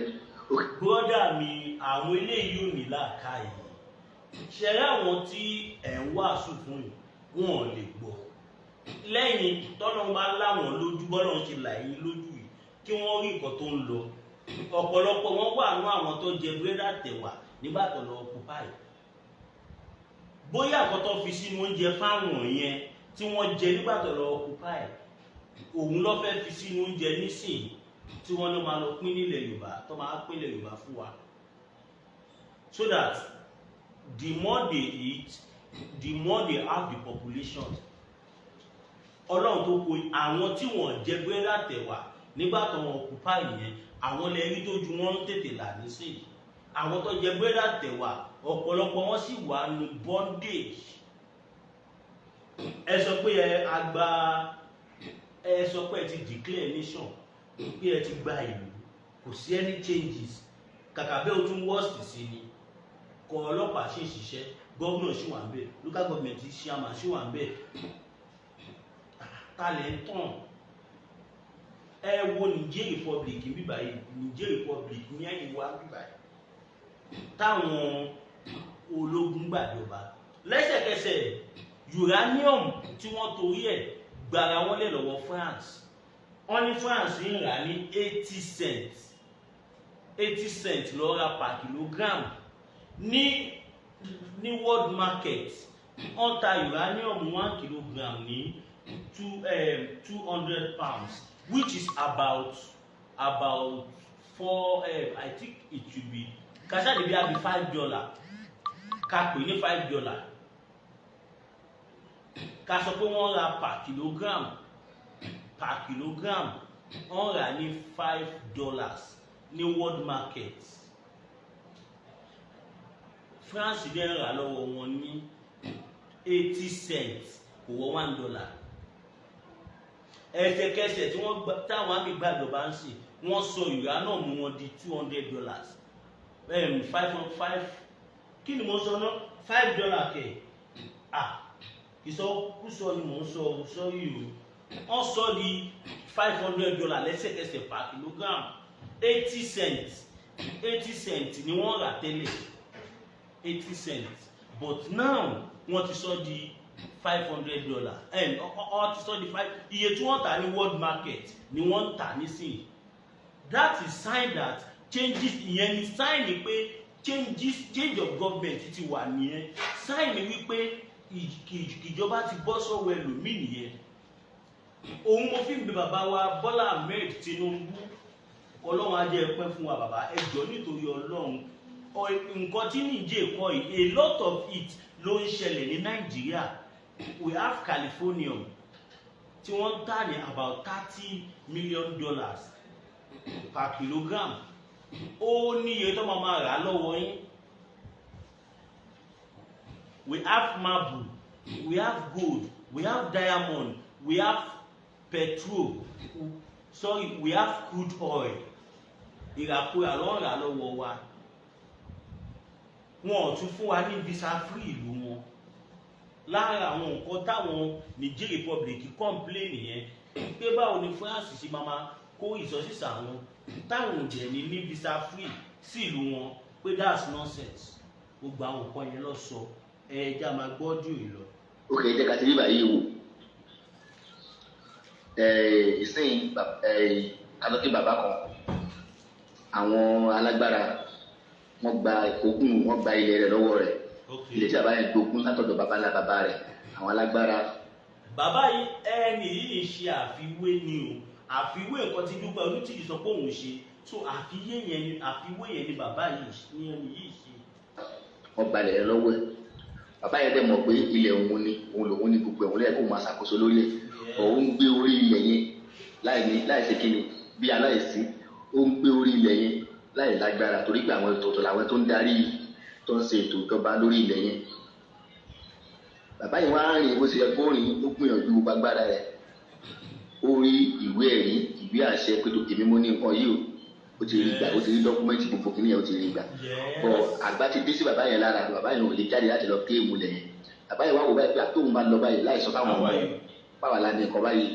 Brother mi, àwọn eléyìí ò ní làákàyè. Ṣẹlẹ àwọn tí ẹ̀ ń wàásù fún yìí, wọn ò lè gbọ́. Lẹ́yìn tọ́nà bá láwọn lójú, bọ́lá ń ṣe là yín lójú yìí, kí wọ́n rí nǹkan tó ń lọ. Ọ̀pọ̀lọpọ̀ wọn wà nú àwọn tó jẹ búrẹ́dì àtẹ̀wà nígbà tó lọ occupy. Bóyá nǹkan tó fi sínú oúnjẹ fáwọn yẹn tí wọ́n jẹ nígbà tó lọ occupy, òun ló fẹ́ fi sínú oúnjẹ nísìnyí tí wọ́n lọ máa lọ pín nílẹ̀ Yorùbá, tó máa pín nílẹ̀ Yorùbá fún wa, so that the more they eat, the more they have the population. Ọlọ́run tó kó àwọn tí wọ́n jẹ búrẹ́dì àtẹ̀wà nígbà tó wọn occupy yẹn, àwọn lè rí tójú wọn ń tètè là nísìnyí. Àwọn tó jẹ búrẹ́dì àtẹ̀wà, ọ̀pọ̀lọpọ̀ wọn sì wà ní bondage. Ẹ sọ pé ẹ àgbà, ẹ sọ pé ẹ ti declare nation, pé ẹ ti gba ìlú, kò sí any changes. Kàkà bẹ́ẹ̀, ó tún worst sí ni. Kọ ọlọ́pàá sì ń ṣiṣẹ́, gómìnà sì wà ń bẹ̀, local government chairman sì wà ń bẹ̀. Ta lẹ̀ ń tàn? Ẹ wo Niger Republic bíbá yìí, Niger Republic ní ẹ̀yìn wa bíbá yìí, táwọn ológun gbàjọba lẹ́sẹ̀kẹsẹ̀, uranium tí wọ́n torí ẹ̀ gbara wọn lẹ̀ lọ́wọ́ France, wọ́n ní France ń rà ní 80 cents, 80 cents ló ra per kilogram ní world market. Wọ́n ta uranium 1 kilogram ní £200, which is about four, I think it should be kásá bí abi $5. Ká pè ní $5, ká sọ pé wọ́n ra per kilogram, wọ́n rà ní $5 ní world market. France dẹ̀ rà lọ́wọ́ wọn ní 80 cents, kò wọ $1. Ẹsẹ̀kẹsẹ̀ tí wọ́n táwọn army gbàjọba ń sìn, wọ́n sọ uranium wọn di $200, five five, kí ni mo sọ ná? $5 kẹ̀. Ah, ìsọkúsọ ni mò ń sọ, sọ́rí o. Wọ́n sọ di $500 lẹ́sẹ̀kẹsẹ̀ per kilogram. 80 cents, 80 cents ni wọ́n rà tẹ́lẹ̀, 80 cents, but now wọ́n ti sọ di $500 and ọ ti sọ di five. Iye tí wọ́n tà ní world market ni wọ́n ń tà nísìnyí. That is sign that changes, ìyẹn ni sign ni pé changes, change of government ti wà nìyẹn. Sign ni wípé ìjọba ti bọ́ sọ́wọ́ ẹlòmíì nìyẹn. Òun mo fi ń bẹ bàbá wa Bọ́lá Ahmed Tinubu, Ọlọ́run á jẹ́ pẹ́ fún wa. Bàbá, ẹ jọ̀ọ́, nítorí Ọlọ́run, nǹkan tí Niger kọ́ yìí, a lot of it ló ń ṣẹlẹ̀ ní Nàìjíríà. We have californium tí wọ́n ń tà ní about $30 million per kilogram. Ó níye tó máa máa rà á lọ́wọ́ yín. We have marble, we have gold, we have diamond, we have petrol, sorry, we have crude oil. Ìràkúrà ló ń rà lọ́wọ́ wa. Wọn ò tún fún wa ní visa free ìlú wọn. Lára àwọn nǹkan táwọn Niger Republic complain yẹn pé báwo ni France ṣe máa máa kó resources àwọn táwọn ò dẹ̀ ní visa free sí ìlú wọn, pé that's nonsense. Gbogbo àwọn nǹkan yẹn lọ sọ. Ẹ̀ẹ́dá máa gbọ́ jù yìí lọ. Ó kẹ́ ẹ jẹ́ ká ti rí báyìí wò. Ìsìn kátó bàbá kan, àwọn alágbára wọ́n gba ogún, wọ́n gba ilẹ̀ rẹ̀ lọ́wọ́ rẹ̀. Ilẹ̀ tí bàbá yẹn jogún látọ̀dọ̀ bàbá ńlá bàbá rẹ̀, àwọn alágbára. Bàbá yìí, ẹni yìí ṣe àfiwé ni o, àfiwé nǹkan tí Dúpẹ́ Onítìrì sọ pé òun ṣe. So àfiwé yẹn ni, àfiwé yẹn ni bàbá yìí ní ẹni yìí ṣe. Wọ́n gba ilẹ̀ rẹ̀ lọ́wọ́ ẹ̀. Bàbá yẹn dẹ̀ mọ̀ pé ilẹ̀ òun ni, òun lòun ní gbogbo ẹ̀, òun lẹ́yìn kó máa ṣàkóso lórí ẹ̀. Òun ń gbé orí ilẹ̀ yẹn láì ní, láì ṣe kíni, bí aláìsí. Ó ń gbé orí ilẹ̀ yẹn láì lágbára, torí pé àwọn ètò làwọn tó ń darí, tó ń ṣe ètò ìjọba lórí ilẹ̀ yẹn. Bàbá yẹn wá rìn bó ṣe yẹ kó rìn, ó gbìyànjú gbogbo agbára rẹ̀, ó rí ìwé ẹ̀rí, ìwé àṣẹ pé tó èmi mo ní nǹkan yìí o. Ó ti rí gbà, ó ti rí document, gbogbo kìnìyàn ó ti rí gbà. Bọ̀ àgbà ti dé sí bàbá yẹn lára. Bàbá yẹn ò lè jáde láti lọ claim lẹ̀ yẹn. Bàbá yẹn wá wò báyìí pé àtóhun bá lọ báyìí láì sọ fáwọn ọmọ báwa la ní nǹkan báyìí,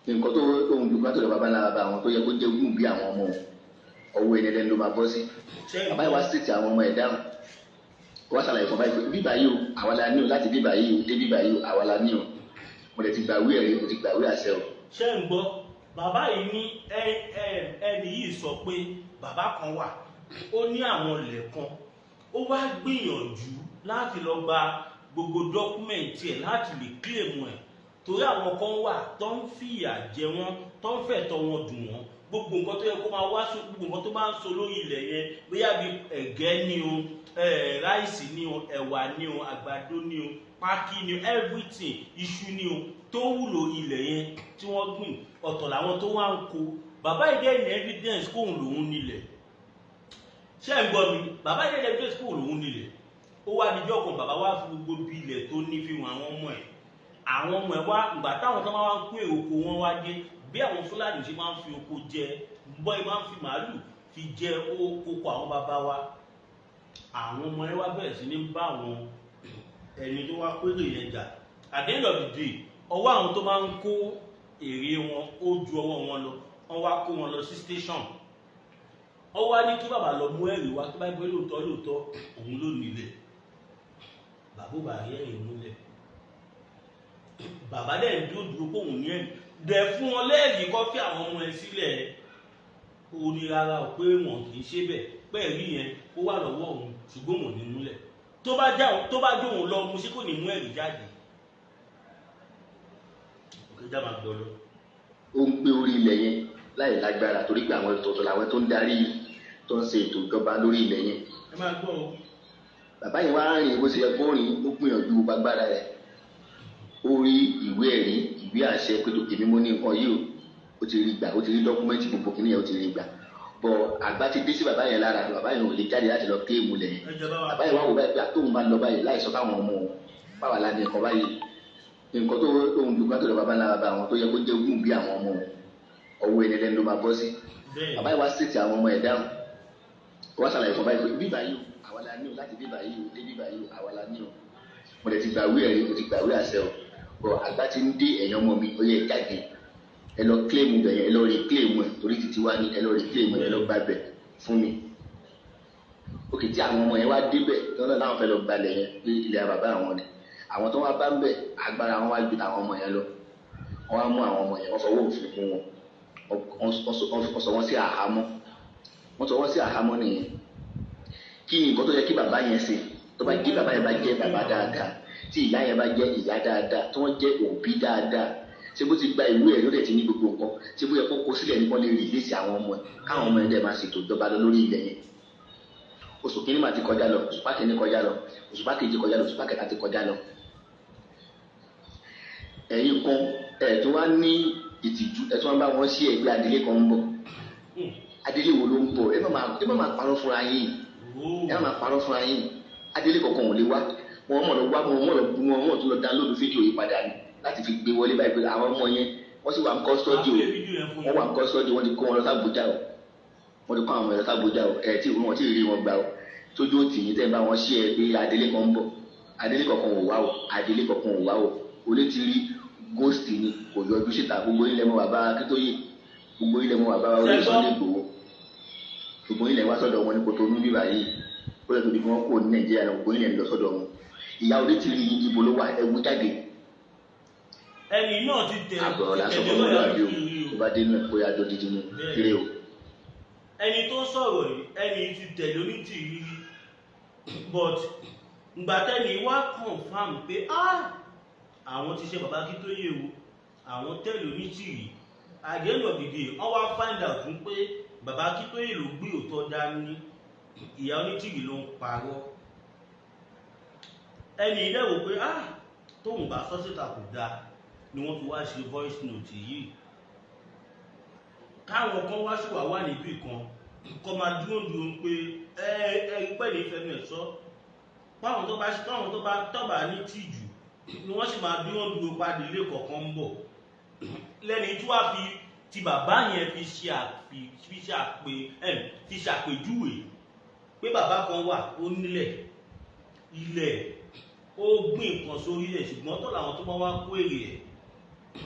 nǹkan tó tóun dùn kátó lọ bàbá ńlá bàbá àwọn tó yẹ kó jẹ́ ogún bí àwọn ọmọ, ọwọ́ ẹni ẹlẹ́ni ló máa bọ́ sí. Bàbá yẹn wá sí ti àwọn ọmọ ẹ̀ dáhùn, wọ́n ṣàlàyé fún báyìí pé bíbá yìí o, àwa la ní o, láti bíbá yìí o dé bíbá yìí o, àwa la ní o. Mo lè ti gbàwé ẹ̀rí, mo ti gbàwé àṣẹ o. Ṣé ń gbọ́? Bàbá yìí ní ẹni yìí sọ pé bàbá kan wà, ó ní àwọn ilẹ̀ kan, ó wá gbìyànjú láti lọ gba gbogbo document ẹ̀ láti lè claim ẹ̀, torí àwọn kan wà tó ń fìyà jẹ wọ́n, tó ń fẹ̀tọ́ wọn dùn wọ́n. Gbogbo nǹkan tó yẹ kó máa wá, gbogbo nǹkan tó máa ń so lórí ilẹ̀ yẹn, bóyá bí ẹ̀gẹ́ ni o, rice ni o, ẹ̀wà ni o, àgbàdo ni o, pákí ni o, everything, iṣu ni o, tó wúlò ilẹ̀ yẹn tí wọ́n gbìn, ọ̀tọ̀ làwọn tó wá ń kó. Bàbá yìí dẹ̀ ní evidence kóun lòun nílẹ̀. Ṣé ń gbọ́ mi? Bàbá yìí dẹ̀ ní evidence kóun lòun nílẹ̀. Ó wá dijọ́ kan, bàbá wá fi gbogbo bí ilẹ̀ tó ní fi hàn àwọn ọmọ ẹ̀. Àwọn ọmọ ẹ̀ wá ìgbà táwọn tó máa ń kó èrò oko wọn wá dé, bí àwọn Fúlàní ṣe máa ń fi oko jẹ bọ́ ẹ, máa ń fi màálù fi jẹ oko àwọn bàbá wa. Àwọn ọmọ ẹ wá bẹ̀rẹ̀ sí ní bá àwọn ẹni tó wá péré yẹn jà. At the end of the day, ọwọ́ àwọn tó máa ń kó èrè wọn ó ju ọwọ́ wọn lọ. Wọ́n wá kó wọn lọ sí station. Wọ́n wá ní kí bàbá lọ mú ẹ̀rí wá tó bá gbé lóòótọ́ lóòótọ́ òun ló nílẹ̀. Bàbá ò bá rí ẹ̀rí múlẹ̀. Bàbá dẹ̀ ń dúró dúró kóun ní ẹ̀rí dẹ̀ fún wọn lẹ́ẹ̀rí kọ́ fí àwọn ọmọ ẹ sílẹ̀. Ó ní rárá o, pé wọn kì í ṣe bẹ́ẹ̀, pé ẹ̀rí yẹn ó wà lọ́wọ́ òun, ṣùgbọ́n òun ò ní múlẹ̀. Tó bá já, tó bá jó òun lọ mú, ṣé kò ní mú ẹ̀rí jáde? Òkè já máa gbọ́ lọ. Ó ń gbé orí ilẹ̀ yẹn láì lágbára, torí pé àwọn ọ̀tọ̀ọ̀tọ̀ làwọn tó ń darí, tó ń ṣe ètò ìjọba lórí ilẹ̀ yẹn. Ẹ máa gbọ́ o. Bàbá yẹn wá rìn bó ṣe yẹ kó rìn, ó gbìyànjú gbogbo agbára rẹ̀, ó rí ìwé ẹ̀rí, ìwé àṣẹ pé tó èmi mo ní nǹkan yìí o. Ó ti rí gbà, ó ti rí document, gbogbo kìnìyàn ó ti rí gbà. Bọ̀ àgbà ti dé sí bàbá yẹn lára. Bàbá yẹn ò lè jáde láti lọ claim lẹ̀ yẹn. Ẹ jọba wa. Bàbá yẹn wá wò báyìí pé àtóhun bá lọ báyìí láì sọ fáwọn ọmọ òun. Báwa la ní nǹkan báyìí, nǹkan tó ohun dùgbà tó lọ bàbá ńlá bàbá àwọn tó yẹ kó jẹ́ ogún bí àwọn ọmọ ọwọ́ ẹni lẹ́nu ló máa bọ́ sí. Bàbá yìí wá sí ti àwọn ọmọ ẹ̀ dáhùn, wọ́n ṣàlàyé fún báyìí pé bíbá yìí o, àwa la ní o, láti bíbá yìí o dé bíbá yìí o, àwa la ní o. Mo lè ti gbàwé ẹ̀rí, mo ti gbàwé àṣẹ o, bọ̀ àgbà ti ń dé. Ẹ̀yàn ọmọ mi, ó yẹ jáde, ẹ lọ claim bẹ̀ yẹn, ẹ lọ rí claim ẹ̀, torí títí wá ní ẹ lọ rí claim ẹ̀, ẹ lọ gbà bẹ̀ fún mi. Òkè tí àwọn ọmọ yẹn wá débẹ̀ lọ́nà láwọn fẹ́ lọ gbalẹ̀ yẹn pé ilẹ̀ bàbá àwọn ni, àwọn tó wá bá ń bẹ̀, agbára wọn wá ju tàwọn ọmọ yẹn lọ. Wọ́n wá mú àwọn ọmọ yẹn, wọ́n fọwọ́ òfin mú wọn, wọ́n sọ wọ́n sí àhámọ́, wọ́n sọ wọ́n sí àhámọ́ nìyẹn. Kí ni nǹkan tó yẹ kí bàbá yẹn ṣe? Tó bá jẹ́ bàbá yẹn bá jẹ́ bàbá dáadáa, tí ìyá yẹn bá jẹ́ ìyá dáadáa, tí wọ́n jẹ́ òbí dáadáa, ṣé bó ti gba ìwé ẹ̀ ló dẹ̀ ti ní gbogbo nǹkan, ṣé bó yẹ kó kó sílẹ̀ nípa lè release àwọn ọmọ ẹ̀, káwọn ọmọ ẹ̀ dẹ̀ máa ṣètò ìjọba lọ lórí ilẹ̀ yẹn? Oṣù kìíní máa ti kọjá lọ, òṣùpá kìíní kọjá lọ, òṣùpá kejì kọjá lọ, òṣùpá kẹta ti kọjá lọ. Ẹ̀yin kan ẹ̀ tó wá ní ìtìjú, ẹ̀ tó wá bá wọn sí ẹgbẹ́ adelé kan ń bọ̀. Adelé wo ló ń bọ̀? Ẹ má máa parọ́ fúnra yín, ẹ má máa parọ́ fúnra yín. Adelé kankan ò lè wá. Wọn mọ̀ lọ wá, wọn mọ̀ lọ, wọn mọ̀ tó lọ download fídíò yìí padà ní láti fi gbé wọlé báyìí pé àwọn ọmọ yẹn, wọ́n sì wà ní custody o, wọ́n wà ní custody. Wọ́n ti kó wọn lọ sábùjá o, wọ́n ti kó àwọn ọmọ yẹn lọ sábùjá o. Ẹ̀ tí wọ́n ti rí wọn gbà o. Tójú ó tì yín tẹ́ ń bá wọn ṣí ẹ pé adelé kan ń bọ̀. Adelé kankan ò wá o, adelé kankan ò wá o. Onítìrí ghost ni, kò yọjú síta. Gbogbo ilẹ̀ mọ́ bàbá Akíntóyè, gbogbo ilẹ̀ mọ́ bàbá olóyè Sunday Igboho, gbogbo ilẹ̀ wá sọ́dọ̀ wọn ní Kòtónú bíbá yìí. Ó lè tóbi kí wọ́n kó ní Nàìjíríà lọ, gbogbo ilẹ̀ ń lọ sọ́dọ̀ wọn. Ìyá Onítìrí, ibo ló wà? Ẹwu jáde. Ẹni náà ti tẹ̀ Àgbọ̀rọ̀ lásán tẹ̀lé fọmọlúwàbí o. lọ́yà. Tó bá dénú ẹ̀, bóyá tó dídí ní kéré o. Ẹni tó sọ̀rọ̀ yìí, ẹni tí tẹ̀lé Onítìrí rí, but ngbàtẹ́ni wá confirm pé, ah, àwọn ti ṣe bàbá Akíntóyè o, àwọn tẹ̀lé Onítìrí. At the end of the day, wọ́n wá find out fún pé bàbá Akíntóyè ló gbé òótọ́ dání, ìyá Onítìrí ló ń parọ́. Ẹni ilé wò pé, ah, tóun bá sọ síta kò dáa, ni wọ́n fi wá ṣe voice note yìí. Káwọn kan wá sì wà wà níbì kan, kọ́ máa dúró dúró pé ẹ ẹ pẹ́ ní ìfẹ́nu ẹ̀ sọ báwọn tó bá káwọn tó bá tọ́ba ní tìjú ni wọ́n sì máa dúró dúró padà. Ilé kọ̀ọ̀kan ń bọ̀ lẹ́ni tí wàá fi ti bàbá yẹn fi ṣe àpè fi ṣe àpè ẹ fi ṣàpèjúwe pé bàbá kan wà, ó nílẹ̀, ilẹ̀ ó gbìn nǹkan sórí ẹ̀, ṣùgbọ́n tó làwọn tó máa wá kó èrè ẹ̀.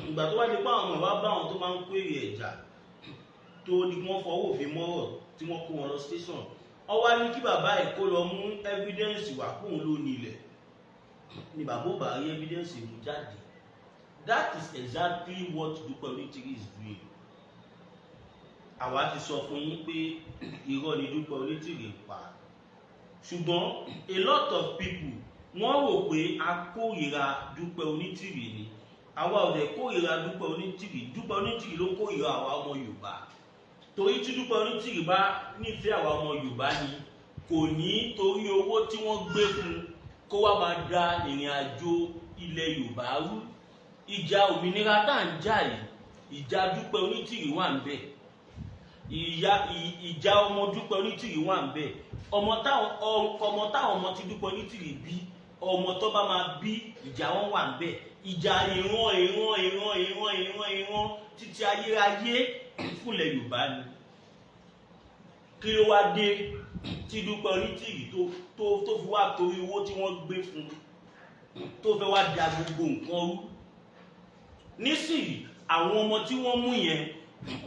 Ìgbà tó wá di pé àwọn ọmọ wa bá àwọn tó máa ń kó èrè ẹ̀ jà, tó di wọ́n fọwọ́ òfin mọ́rọ̀ tí wọ́n kó wọn lọ station, wọ́n wá ní kí bàbá ẹ̀ kó lọ mú evidence wá kóun ló ní ilẹ̀, ni bàbá ò bá rí evidence mú jáde. That is exactly what Dúpẹ́ Onítìrí is doing. Àwa ti sọ fún yín pé irọ́ ni Dúpẹ́ Onítìrí pa, ṣùgbọ́n a lot of people, wọ́n rò pé a kórìíra Dúpẹ́ Onítìrí ni. Àwa ò dẹ̀ kórìíra Dúpẹ́ Onítìrí. Dúpẹ́ Onítìrí ló kórìíra àwa ọmọ Yorùbá, torí tí Dúpẹ́ Onítìrí bá nífẹ̀ẹ́ àwa ọmọ Yorùbá ni, kò ní torí owó tí wọ́n gbé fún kó wá máa da ìrìn àjò ilẹ̀ Yorùbá rú. Ìjà òmìnira tá à ń jà yìí, ìjà Dúpẹ́ Onítìrí wà ń bẹ̀, ìjà ọmọ Dúpẹ́ Onítìrí wà ń bẹ̀, ọmọ táwọn ọmọ tí Dúpẹ́ Onítìrí bí, ọmọ tó bá máa bí, ìjà wọn wà ń bẹ̀. Ìjà ìran ìran ìran ìran ìran ìran títí ayérayé fúnlẹ̀ Yorùbá ni. Kí ló wá dé tí Dúpẹ́ Onítìrí tó fi wá torí owó tí wọ́n gbé fún tó fẹ́ wá da gbogbo nǹkan rú nísìnyí? Àwọn ọmọ tí wọ́n mú yẹn,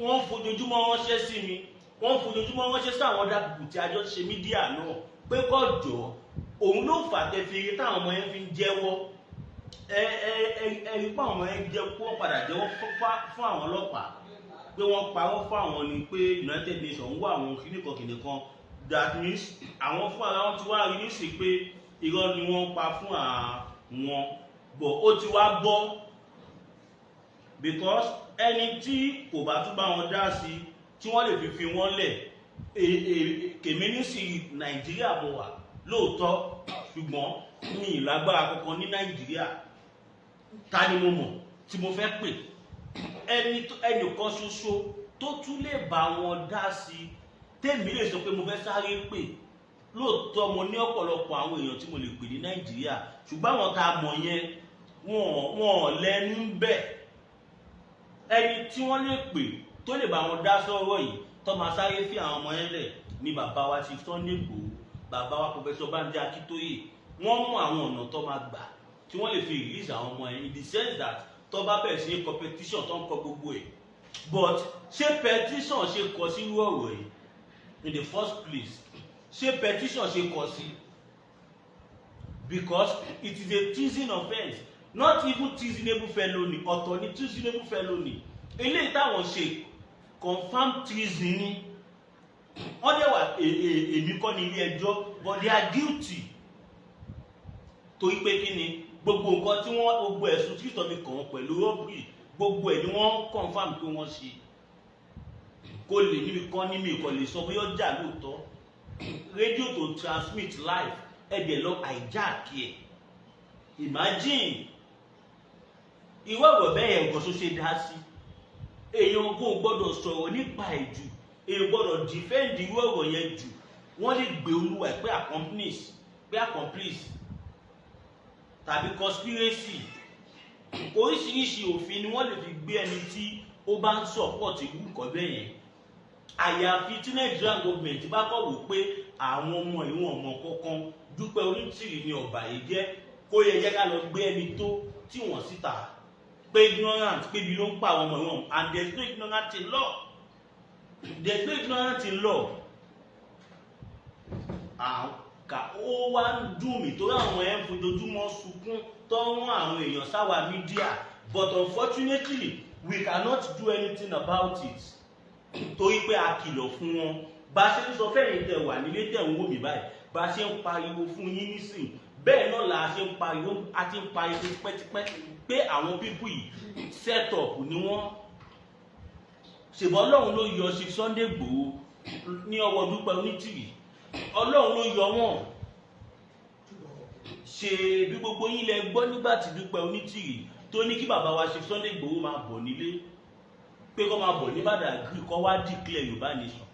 wọ́n fojoojúmọ́ ránṣẹ́ sí mi, wọ́n fojoojúmọ́ ránṣẹ́ sí àwọn dàpùpù tí a jọ ṣe media náà pé kọ́ jọ. Òun ló fà tẹ́fìrí táwọn ọmọ yẹn fi ń jẹ́wọ́. Ẹ ẹ ẹ ẹ rí pé àwọn ọmọ yẹn jẹ́ kó wọ́n padà jẹ́wọ́ fún àwọn ọlọ́pàá pé wọ́n parọ́ fún àwọn ni, pé United Nations ń wá àwọn kìnìkan kìnìkan. That means àwọn fún ara wọn ti wá rí nísìnyí pé irọ́ ni wọ́n pa fún àwọn bọ̀. Ó ti wá bọ́ because ẹni tí kò bá tún bá wọn dá sí tí wọ́n lè fi wọ́n lẹ̀, kèmí nísìnyí Nàìjíríà mo wà lóòótọ́, ṣùgbọ́n mi ì lágbára kankan ní Nàìjíríà. Ta ni mo mọ̀ tí mo fẹ́ pè? Ẹnìkan ṣoṣo tó tún lè bá wọn dá sí tèmi lè sọ pé mo fẹ́ sáré pè. Lóòótọ́, mo ní ọ̀pọ̀lọpọ̀ àwọn èèyàn tí mo lè pè ní Nàìjíríà, ṣùgbọ́n àwọn tá a mọ̀ yẹn, wọn lẹ́nu bẹ́ẹ̀. Ẹni tí wọ́n lè pè tó lè bá wọn dá sọ́rọ̀ yìí, tó máa sáré fi àwọn ọmọ yẹn lẹ̀ ní bàbá wa Chief Sunday Igboho, bàbá wa Professor Banji Akíntóyè. Wọ́n mú àwọn ọ̀nà tó máa gbà tí wọ́n lè fi release àwọn ọmọ yẹn, in the sense that tó bá bẹ̀rẹ̀ sí ní competition tó ń kọ gbogbo ẹ̀. But ṣé petition ṣe kọ sí irú ọ̀rọ̀ yìí in the first place? Ṣé petition ṣe kọ sí? Because it is a treason offence, not even treasonable felony. Ọ̀tọ̀ ni treasonable felony. Eléyìí táwọn ṣe, confam treason ni. Wọ́n dẹ̀ wà, èmi kọ́ ní ilé ẹjọ́, but they are guilty. Torí pé kí ni? Gbogbo nǹkan tí wọ́n, gbogbo ẹ̀sùn tí ìtọ́ fi kàn wọ́n pẹ̀lú robbery, gbogbo ẹ̀ ni wọ́n confam pé wọ́n ṣe. Kó lè níbi kan ní mi kò lè sọ bóyá ọjà lóòótọ́. Rédíò tó transmit live, ẹ̀dẹ̀ lọ hijack ẹ̀. Imagine irú ọ̀rọ̀ bẹ́ẹ̀ yẹn, nǹkan tó ṣe dá sí, èèyàn kò gbọ́dọ̀ sọ̀rọ̀ nípa ẹ̀ jù, èèyàn gbọ́dọ̀ defend irú ọ̀rọ̀ yẹn jù. Wọ́n lè gbé olúwa ẹ̀ pé accomplice, pé accomplice tàbí conspiracy. Oríṣiríṣi òfin ni wọ́n lè fi gbé ẹni tí ó bá ń support irú nǹkan bẹ́ẹ̀ yẹn, àyàfi tí Nigerian government bá kọ̀ wò pé àwọn ọmọ ìwọ̀n ọmọ kankan. Dúpẹ́ Onítìrì ni ọ̀bà yìí jẹ́ kó yẹ jẹ́ ká lọ gbé ẹni tó tí wọ́n síta pé ignorant, pé ibi ló ń pa àwọn ọmọ ìwọ̀n. And there is no ignorant in law. There is no ignorant in law. Àkà ó wá ń dùn mí torí àwọn ẹ̀ ń fojoojúmọ́ sunkún tó ń rán àwọn èèyàn sáwà media, but unfortunately we cannot do anything about it, torí pé a kìlọ̀ fún wọn. Bá a ṣe ń sọ fẹ́yìn tẹ wà nílé tẹ̀ ń wò mí báyìí, bá a ṣe ń pariwo fún yín nísìn, bẹ́ẹ̀ náà la ṣe ń pariwo. A ti ń pariwo tipẹ́tipẹ́ pé àwọn people yìí, set up ni wọ́n. Ṣèbọ́ Ọlọ́run ló yọ sí Sunday Igboho ní ọwọ́ Dúpẹ́ Onítìrì. Ọlọ́run ló yọ wọ́n. Ṣe bí gbogbo yín lẹ gbọ́ nígbà tí Dúpẹ́ Onítìrì tó ní kí bàbá wa ṣe Sunday Igboho máa bọ̀ nílé, pé kó máa bọ̀ ní Badagry, kó wá declare Yorùbá nation.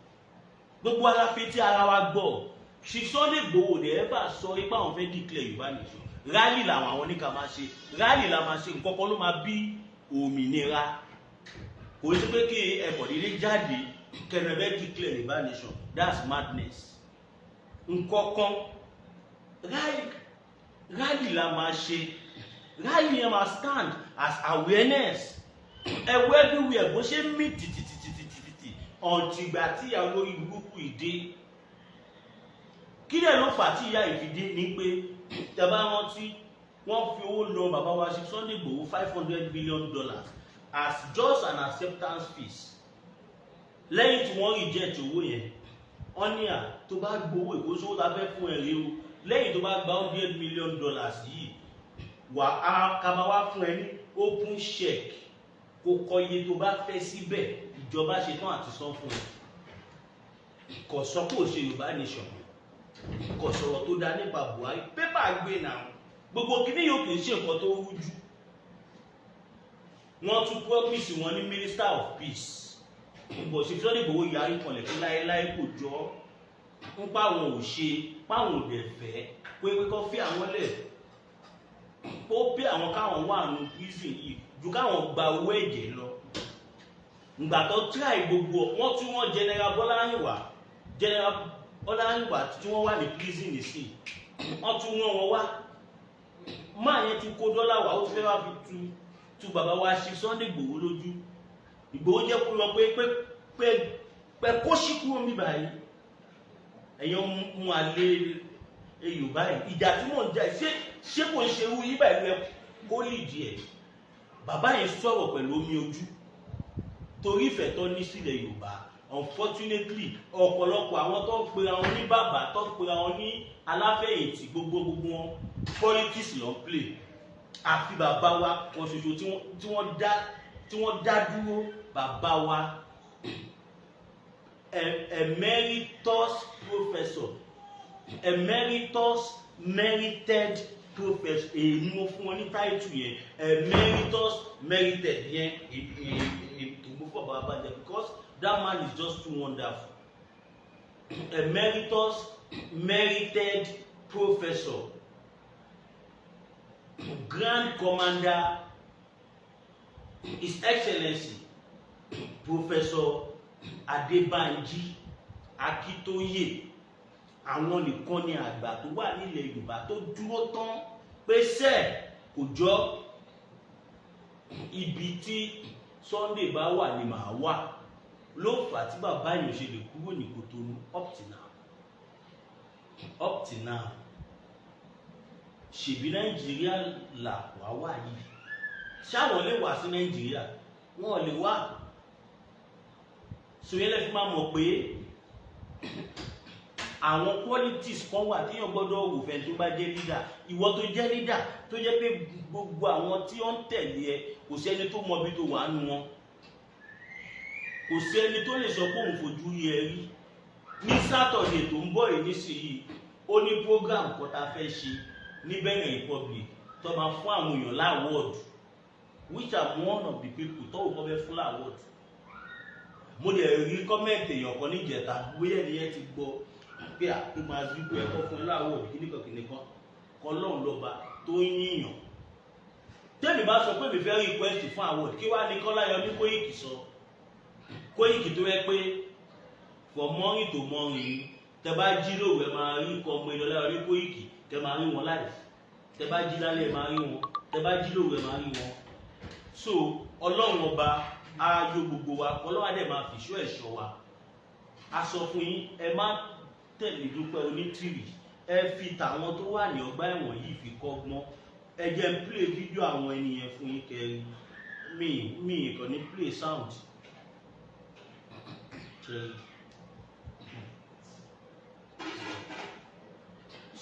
Gbogbo ara fetí ara wa gbọ́. Ṣe Sunday Igboho dẹ̀ ẹ́ bá sọ ipá àwọn fẹ́ declare Yorùbá nation? Rally làwọn àwọn ní ká máa ṣe, rally la máa ṣe. Nǹkan kan ló máa bí òmìnira. Kò sí pé kí ẹ̀kọ́ dédé jáde kẹrẹ̀fẹ́ declare Yorùbá nation. That's madness. Nǹkan kan, rally, rally la máa ṣe. Rally yẹn máa stand as awareness. Ẹwọ everywhere bó ṣe ń mì tìtìtìtìtìtì ọ̀ǹtìgbà tí ìyá olórí burúkú ìdé. Kí lẹ̀ ló fà tí ìyá ìfìdé ní pé tẹ́bá rántí, wọ́n fi owó lọ bàbá wa ṣe Sunday Igboho, $500 million as just an acceptance fees. Lẹ́yìn tí wọ́n reject owó yẹn, wọ́n ní à tó bá gbowó ìkóṣówó ta fẹ́ fún ẹ rí o, lẹ́yìn tó bá gba $100 million yìí, wà á ká máa wá fún ẹ ní open check, kó kọ iye tó bá fẹ́ síbẹ̀, ìjọba ṣetán àti san fún ẹ. Kò sọ pé ò ṣe Yorùbá nation, kò sọ̀rọ̀ tó dá nípa Buhari. Pépà gbé náà, gbogbo kíní yóò kì í ṣe nǹkan tó rújú. Wọ́n tún promise wọn ní minister of peace bọ̀ sí Sunday Igboho yarí kanlẹ̀ pé láéláé, kò jọ ń páwọn ò ṣe, páwọn ò dẹ̀ fẹ́ pé kọ́ fi àwọn lẹ̀, ó pé àwọn káwọn wà nù prison yìí ju káwọn gba owó ẹ̀jẹ̀ lọ. Ìgbà tó try gbogbo, wọ́n tún wọ́n General Bọ́láyìnwá, General Bọ́láyìnwá tí wọ́n wà ní prison nísìn, wọ́n tún wọ́n wọn wá. Máa yẹn tún kó dọ́là wá, ó tún fẹ́ wá fi tu bàbá wa ṣe Sunday Igboho lójú. Ìgbòho jẹ́ kó lọ pé kó sí kúrò mi báyìí. Ẹ̀yin mú alẹ́ Yorùbá yìí, ìjà tí mò ń jà, ṣé kò ń ṣe irú yí báyìí ló kó lìdí ẹ̀? Bàbá yẹn sọ̀rọ̀ pẹ̀lú omi ojú torí ìfẹ́ tó ní sílẹ̀ Yorùbá. Unfortunately, ọ̀pọ̀lọpọ̀ àwọn tó ń pera wọn ní bàbá, tó ń pera wọn ní aláfẹ̀yìntì, gbogbo wọn, politics ló ń play. Àfi bàbá wa kan ṣoṣo tí wọ́n dá dúró, bàbá wa emeritus professor, emeritus merited professor. Èyí ni mo fún wọn ní title yẹn, emeritus merited yẹn, ètò mo fún bàbá Bánjí, because that man is just too wonderful. Emeritus Merited Professor, Grand Commander, His Excellency Professor Adébánjí Akíntóyè, àwọn nìkan ni àgbà tó wà nílẹ̀ Yorùbá tó dúró tán pé sẹ́ẹ̀ kò jọ, ibi tí Sunday bá wà ni màá wà. Ló fà á tí bàbá yìí ò ṣe lè kúrò ní Kòtónú up till now, up till now. Ṣèbí Nàìjíríà là wá wà yìí, ṣáwọn lè wá sí Nàìjíríà? Wọn ò lè wá. Sòyẹn lè fi máa mọ̀ pé àwọn qualities kan wà téèyàn gbọ́dọ̀ wò fẹ́ tó bá jẹ́ leader. Ìwọ tó jẹ́ leader, tó jẹ́ pé gbogbo àwọn tí ó ń tẹ̀lé ẹ, kò sí ẹni tó mọ ibi tó wà nù wọn, kò sí ẹni tó lè sọ pé òun fojú rí ẹ rí. Ní Saturday tó ń bọ̀ yìí nísìnyí, ó ní program kan tá a fẹ́ ṣe ní Benin Republic tó máa fún àwọn èèyàn l'award, which I'm one of the people tó wò kọ́ fẹ́ fún l'award. Mo dẹ̀ rí comment èèyàn kan níjẹta, bóyá ẹni yẹn ti gbọ́ pé àpò máa rí pé ẹ̀kọ́ fún l'award kíníkan kíníkan kọlọ́run lọ́ba tó ń yíyàn. Tẹ́mi bá sọ pé mi fẹ́ request fún award, kí wàá ní Kọ́láyọmí Kóìkì sọ? Kóìkì tó yẹ pé from morning to morning ni, tẹ bá jí lóru, ẹ máa rí ikọ̀ ọmọ Ọláyọmí Kóìkì, tẹ máa rí wọn láì, tẹ bá jí lálẹ́, ẹ máa rí wọn, tẹ bá jí lóru, ẹ máa rí wọn. So Ọlọ́run Ọba á yó gbogbo wa, Ọlọ́run á dẹ̀ máa fìṣọ́ ẹ̀ṣọ́ wa. A sọ fún yín, ẹ má tẹ̀lé Dúpẹ́ Onítìrì, ẹ fi tàwọn tó wà ní ọgbà ẹ̀wọ̀n yìí fi kọ́gbọ́n. Ẹ jẹ́ n play fídíò àwọn ènìyàn fún yín kẹrin. Mi kàn ní play sound. Ṣe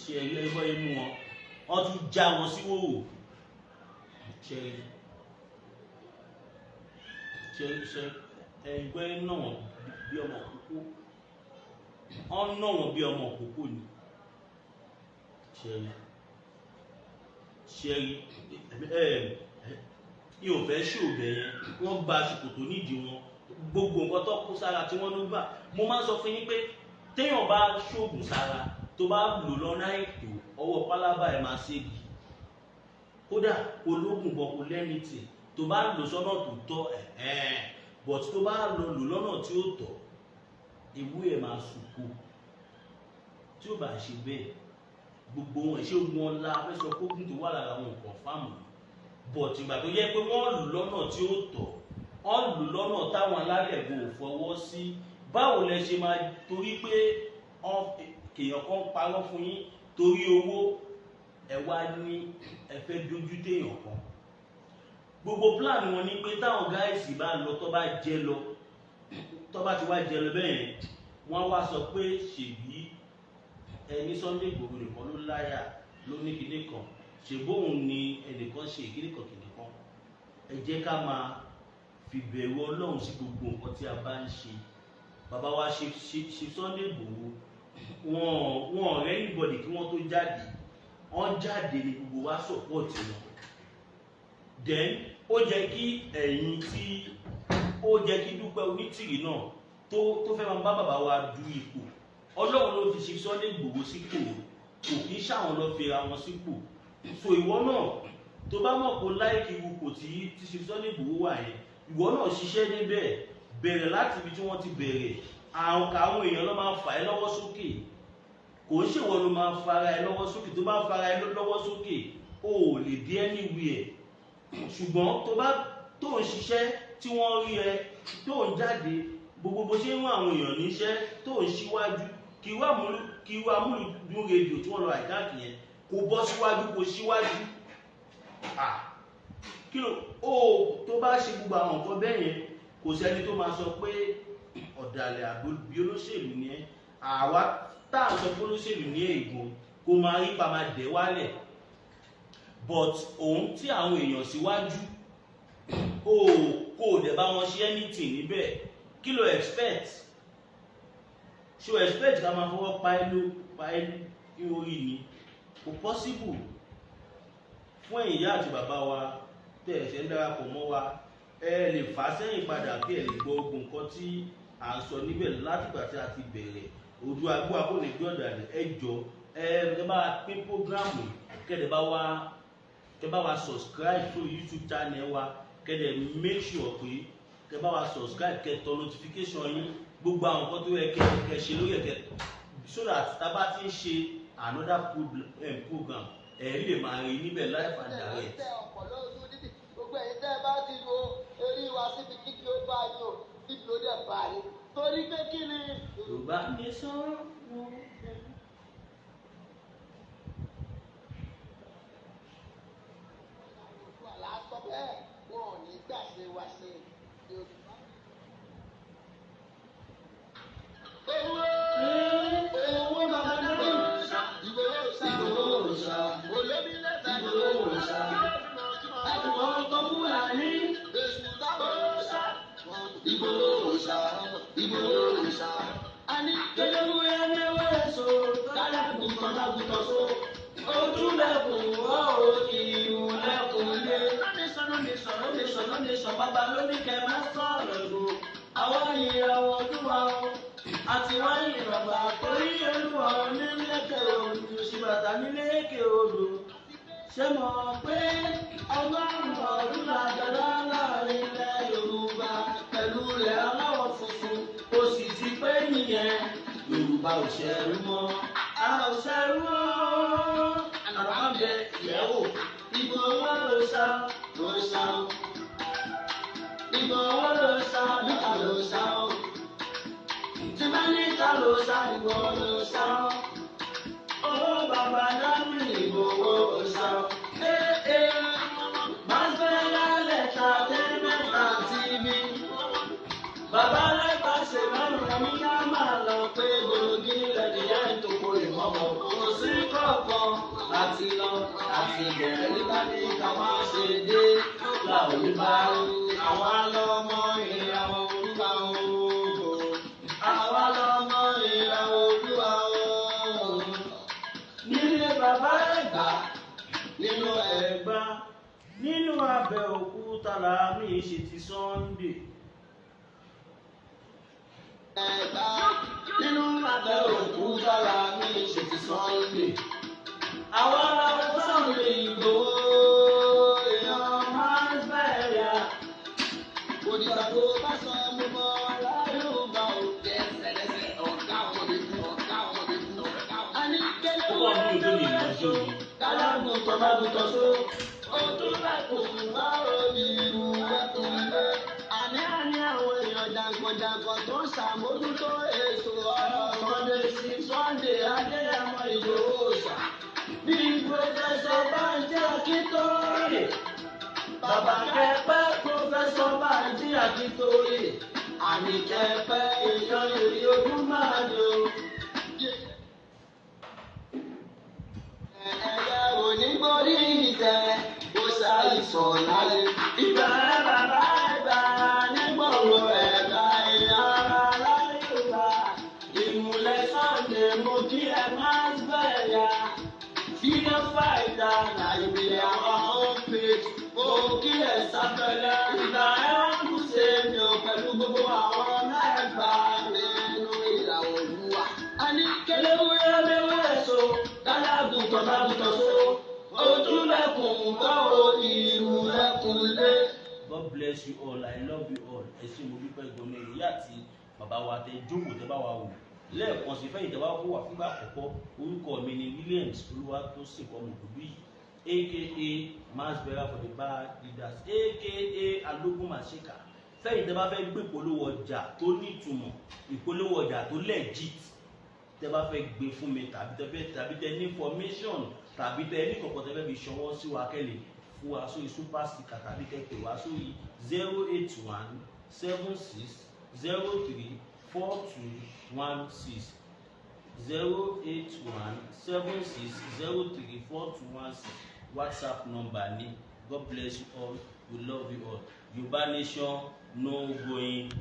ṣe ẹgbẹ́ ẹgbẹ́ imú wọn, wọ́n tún já wọn sí wòwò. Ṣe ṣe ṣe ẹgbẹ́ náà bí ọmọ kókó, wọ́n ná wọn bí ọmọ kókó ni. Ṣe ṣe ẹ yóò fẹ́ ṣòbẹ̀ yẹn, wọ́n gba ṣòkòtò nídìí wọn, gbogbo nǹkan tó kó sára tí wọ́n ló gbà. Mo máa ń sọ fún yín pé téèyàn bá ṣoògùn sára, tó bá lò lọ́nà ètò, ọwọ́ pálábà ẹ̀ máa ṣégi. Kódà ológun bọ̀ kò lẹ́nìtì tó bá lò sọ́nà tó tọ́ ẹ̀hẹ́n, but tó bá lọ lò lọ́nà tí ó tọ́, ewé ẹ̀ máa sùkò. Tí ó bá ṣe bẹ́ẹ̀, gbogbo wọn ṣé wọn la fẹ́ sọ kókùn tó wà lára wọn kàn fáàmù, but ìgbà tó yẹ pé wọ́n lò lọ́nà tí ó tọ́, wọ́n lò lọ́nà táwọn alálẹ̀ kò fọwọ́ sí, báwo lẹ ṣe máa torí pé kéèyàn kan parọ́ fún yín torí owó, ẹ wá ní ẹ fẹ́ dojú téèyàn kan? Gbogbo plan wọn ni pé táwọn guys bá lọ, tó bá jẹ lọ, tó bá ti wá jẹ lọ bẹ́ẹ̀ yẹn, wọ́n wá sọ pé ṣèbí ẹni Sunday Igboho nìkan ló láyà, ló ní kinní kan, ṣèbóun ni ẹnìkan ṣe kinní kan kinní kan. Ẹ jẹ́ ká máa fi bẹ̀rù Ọlọ́run sí gbogbo nǹkan tí a bá ń ṣe. Bàbá wa ṣe ṣe Sunday Igboho, wọn ọ̀rẹ́ anybody kí wọ́n tó jáde. Wọ́n jáde ní gbogbo wa support wọn. Then ó jẹ́ kí ẹ̀yin tí ó jẹ́ kí Dúpẹ́ Onítìrì náà tó fẹ́ máa bá bàbá wa du ipò, Ọlọ́run ló fi ṣe Sunday Igboho sípò, kò kí ṣàwọn lọ fi ra wọn sípò. So ìwọ náà tó bá mọ̀ kó like ipò tí ṣe Sunday Igboho wà yẹn, ìwọ náà ṣiṣẹ́ níbẹ̀, bẹ̀rẹ̀ láti ibi tí wọ́n ti bẹ̀rẹ̀. Àwọn èèyàn ló máa fà ẹ́ lọ́wọ́ sókè, kò ń ṣèwọ ló máa fara ẹ lọ́wọ́ sókè. Tó bá fara ẹ lọ́wọ́ sókè, o ò lè dé anywhere. Ṣùgbọ́n tó bá tó ń ṣiṣẹ́ tí wọ́n rí ẹ tó ń jáde, gbogbo bó ṣe ń rán àwọn èèyàn níṣẹ́ tó ń ṣíwájú, kí wá múlùdún rédíò tí wọ́n lọ àìkáàkì yẹn kó bọ́ síwájú, kó síwájú. Kí ló ó tó bá ṣe gbogbo àwọn nǹkan bẹ́ẹ̀ yẹn, kò sẹ́ni tó máa sọ pé ọ̀dàlẹ̀ àbí olóṣèlú ni ẹ́. Àwa tá à ń sọ pé olóṣèlú ní ègún kó máa rí pa máa dẹ̀ wálẹ̀, but òun tí àwọn èèyàn síwájú, ó kò dẹ̀ bá wọn ṣe anything níbẹ̀, kí ló expect? Ṣé o expect ká máa fọwọ́ pa ẹ́ ló pa ẹ́ ní orí ni? Kò possible. Fún ẹ̀yin ìyá àti bàbá wa tẹ̀ ẹ̀ṣẹ̀ ń darapọ̀ mọ́ wa, ẹ lè fà sẹ́yìn padà kí ẹ lè gbọ́ ogun nǹkan tí à ń sọ níbẹ̀ látìgbà tí a ti bẹ̀rẹ̀. Ojú agbó akóni gbé ọ̀dàlẹ̀. Ẹ jọ, ẹ bá pín program, kẹ́dẹ̀ bá wa, kẹ́ bá wa subscribe to YouTube channel wa, kẹ́dẹ̀ make sure pé kẹ́ bá wa subscribe, kẹ́ tọ notification yín, gbogbo àwọn nǹkan tó yẹ kẹ́ ṣe lórí ẹ̀, kẹ́ so that tá a bá ti ń ṣe another program, ẹ lè máa rí níbẹ̀ live and direct. Tẹ ọkọ̀ lójú títì, gbogbo ẹ̀yin tẹ́ ẹ bá ti lo eré wa síbi kíkí, ó bá yín o, kíkí ó dẹ̀ bá yín, torí pé kí ni. Yorùbá Nation no. Lásán bẹ́ẹ̀, wọn ò ní gbà ṣe wá ṣe Yorùbá. Owó owó bàbá náà, Ìgbòho ṣá, Ìgbòho ṣá, olómi lẹ́tà, Ìgbòho ṣá, ẹ̀fọ́ ọkọ̀ Fúlàní, èṣù táwọn ṣá, Ìgbòho ṣá, Ìgbòho ṣá. Àní kẹlẹ́wúrẹ́ mẹ́wẹ́ so, kálágùtàn lágùtàn so, ojúlẹ̀kùn wọ́ o, ìrùlẹ̀kùn lé. Lónìí nation, no nation, no nation, bàbá lóní kẹ má sọ̀rọ̀ lò. Àwọn ìràwọ̀ olúwa o, àti wáyé ìrọ̀bà torí olúwa onílékè odò, ṣìbàtà nílékè odò. Ṣé mọ̀ pé 100 ọdún làjọlá láàrin ilẹ̀ Yorùbá pẹ̀lú ilẹ̀ aláwọ̀ funfun, ó sì ti pé nìyẹn. Yorùbá ò ṣẹrú mọ́, a ò ṣẹrú mọ́. Àrà ń bẹ ìyẹ́wò, Ìgbòho ló ṣá ló ṣá o. Ìgbòho ló ṣá níta ló ṣá o. Tí bá níta ló ṣá, Ìgbòho ló ṣá o. Owó bàbá dámì, Ìgbòho ṣá o. Ee máa fẹ́ lálẹ́ ta tẹ́lẹ̀mẹ́ta TV. Bàbá lẹ́gbàá ṣe mẹ́rin ní ká máa lọ pé gbòógì lẹ́dìyẹ ń tòkó ìmọ̀mọ̀. Kò sí kọ̀ọ̀kan àti lọ àti bẹ̀rẹ̀ nígbà ní ká máa ṣe dé. Làwọn ní bá àwa lọ́mọ ìràwọ̀ olúwa o. Àwa lọ́mọ ìràwọ̀ olúwa o. Nílé bàbá ẹ̀gbá nínú Ẹ̀gbá nínú Abẹ́òkúta làmì ṣe ti Sunday. Ẹ̀gbá nínú Abẹ́òkúta làmì ṣe ti Sunday. Àwọn ará Sunday Ìgbòho èèyàn máa ń bẹ̀rẹ̀. Kò dìgbà tó bá sọ mo mọ Yorùbá o. Lẹ́sẹ̀lẹ́sẹ̀ ọ̀gá ọmọdé kú, ọ̀gá ọmọdé kú, ọ̀gá ọmọdé. A ní kélé Ó wà ní ojú ní ìmọ̀jú mi. kálágùntàn lágùntàn so. Ojú lẹ́kùn wá òní ìlú ẹkùn lé. Àní àní àwọn èèyàn jàǹkànjàǹkàn tó ń ṣàmójútó ètò ọ̀rọ̀ Sunday sí Sunday Adéyẹmọ Ìgbòho ṣá. Bí Professor Bánjí Akíntóyè. Bàbá kẹpẹ́, Professor Bánjí Akíntóyè. Àní kẹpẹ́ èèyàn èrè ogún máa lò. Ẹ̀yà onígbórí ìtẹ́, ó ṣàìsàn lálẹ́. Ìgbà bàbá ẹ̀gbà nígbòho ẹ̀gbà èèyàn ara láyé-ògbà. Ìmùlẹ̀ Sunday mo kí ẹ máa ń bẹ̀yà. Freedom fighter na ìbílẹ̀ àwọn home page. Mo kí ẹ sáfẹ́lẹ́. Ìgbà ẹ̀ ń kú ṣe mi ò pẹ̀lú gbogbo àwọn mẹ́gbà Nínú ìràwọ̀ olúwa. A ní kẹlẹ́wúrẹ́ léwúrẹ́ so, kálágùntàn lágùntàn so. Ojúlẹ̀kùn báwo ìrù lẹ́kùn lé. God bless you all. I love you all. Ẹ ṣé, mo dúpẹ́ gan-an, ìyá àti bàbá wa tẹ jókòó, tẹ bá wa wò. Lẹ́ẹ̀kan sí, fẹ́yìn tẹ bá kó wà fúngbà àkọ́kọ́, orúkọ mi ni Williams Olúwatósìn Ọmọdúbí, aka Mass Bearer for the Bad Leaders, aka Alógún Màṣíkà. Fẹ́yìn tẹ bá fẹ́ gbé ìpolówó ọjà tó ní ìtumọ̀, ìpolówó ọjà tó legit, tẹ bá fẹ́ gbé fún mi, tàbí tẹ fẹ́, tàbí tẹ ní information, tàbí tẹ ní kọ̀kọ́ tẹ fẹ́ fi ṣọwọ́ sí wa, kẹ́lẹ̀ fún wa sórí super sticker, tàbí kẹ́ pè wá sórí 08176034216, 08176034216, WhatsApp number ni. God bless you all. We love you all. Yorùbá nation, no going.